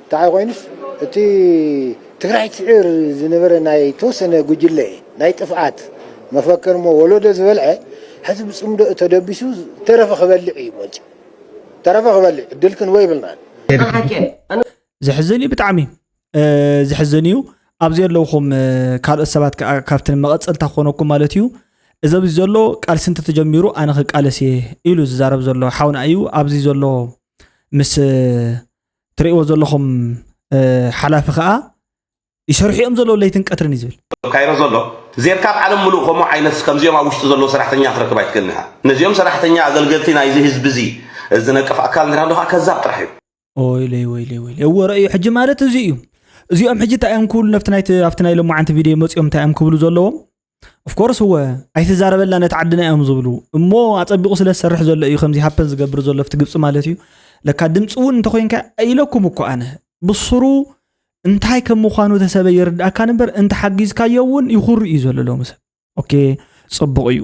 እንታይ ኮይኑስ እቲ ትግራይ ትስዕር ዝነበረ ናይ ተወሰነ ጉጅለ ናይ ጥፍኣት መፈክር ሞ ወለዶ ዝበልዐ ሕዚ ብፅምዶ ተደቢሱ ተረፈ ክበልዕ እዩ መፂኡ። ተረፈ ክበልዕ እድል ክንቦ ይብልናን። ዘሕዝን እዩ ብጣዕሚ ዘሕዝን እዩ። ኣብዚ ዘለውኹም ካልኦት ሰባት ከዓ ካብቲ መቐፀልታ ክኾነኩም ማለት እዩ። እዚ ኣብዚ ዘሎ ቃልሲ እንተተጀሚሩ ኣነ ክቃለስ እየ ኢሉ ዝዛረብ ዘሎ ሓውና እዩ። ኣብዚ ዘሎ ምስ ትርእይዎ ዘለኹም ሓላፊ ከዓ ይሰርሑ እዮም ዘለዉ ለይትን ቀትርን እዩ ዝብል። ካይሮ ዘሎ ዜርካ ኣብ ዓለም ምሉእ ከምኡ ዓይነት ከምዚኦም ኣብ ውሽጢ ዘለዉ ሰራሕተኛ ክትረክብ ኣይትክእልን ኢኻ። ነዚኦም ሰራሕተኛ ኣገልገልቲ ናይዚ ህዝቢ እዚ ዝነቅፍ ኣካል እንድሕር ኣሎ ከዓ ከዛብ ጥራሕ እዩ። ወይለይ ወይለይ ወይለይ እወ ረእዩ ሕጂ ማለት እዚ እዩ። እዚኦም ሕጂ እንታይ እዮም ክብሉ ነፍቲ ናይቲ ኣብቲ ናይ ሎማዓንቲ ቪድዮ መፂኦም እንታይ እዮም ክብሉ ዘለዎም? ኦፍኮርስ እወ ኣይትዛረበላ ነቲ ዓድና እዮም ዝብሉ እሞ ኣፀቢቑ ስለ ዝሰርሕ ዘሎ እዩ ከምዚ ሃፐን ዝገብር ዘሎ ኣብቲ ግብፂ ማለት እዩ። ለካ ድምፂ እውን እንተኮይንካ ኢለኩም እኮ ኣነ ብስሩ እንታይ ከም ምዃኑ ተሰበ ይርድኣካ እምበር እንተሓጊዝካዮ እውን ይኹሪ እዩ ዘሎ ሎሚ ሰብ። ኦኬ ፅቡቕ እዩ።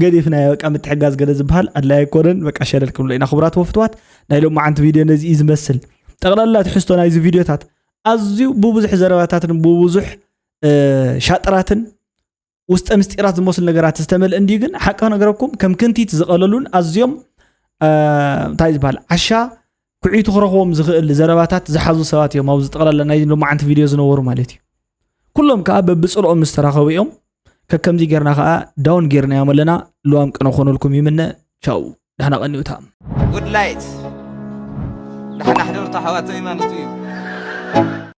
ገዲፍናዮ በቃ ምትሕጋዝ ገለ ዝበሃል ኣድላይ ኣይኮነን። በቃ ሸለል ክንብሎ ኢና ክቡራት ወፍትዋት። ናይ ሎማዓንቲ ቪድዮ ነዚ እዩ ዝመስል። ጠቕላላ ትሕዝቶ ናይዚ ቪድዮታት ኣዝዩ ብብዙሕ ዘረባታትን ብብዙሕ ሻጥራትን ውስጠ ምስጢራት ዝመስሉ ነገራት ዝተመልአ እንድዩ ግን ሓቂ ክነግረኩም ከም ክንቲት ዝቐለሉን ኣዝዮም እንታይ ዝበሃል ዓሻ ኩዒቱ ክረኽቦም ዝኽእል ዘረባታት ዝሓዙ ሰባት እዮም ኣብዚ ጠቕላላ ናይ ሎማዓንቲ ቪድዮ ዝነበሩ ማለት እዩ። ኩሎም ከዓ በብፅልኦም ምስ ተራኸቡ እዮም። ከከምዚ ጌርና ከዓ ዳውን ጌርናዮም ኣለና። ልዋም ቅነ ክኾነልኩም ይምነ። ቻው፣ ደህና ቀንዩታ። Good light። ደሓን ኣሕደርቱ ኣሕዋተይ ማለቱ እዩ።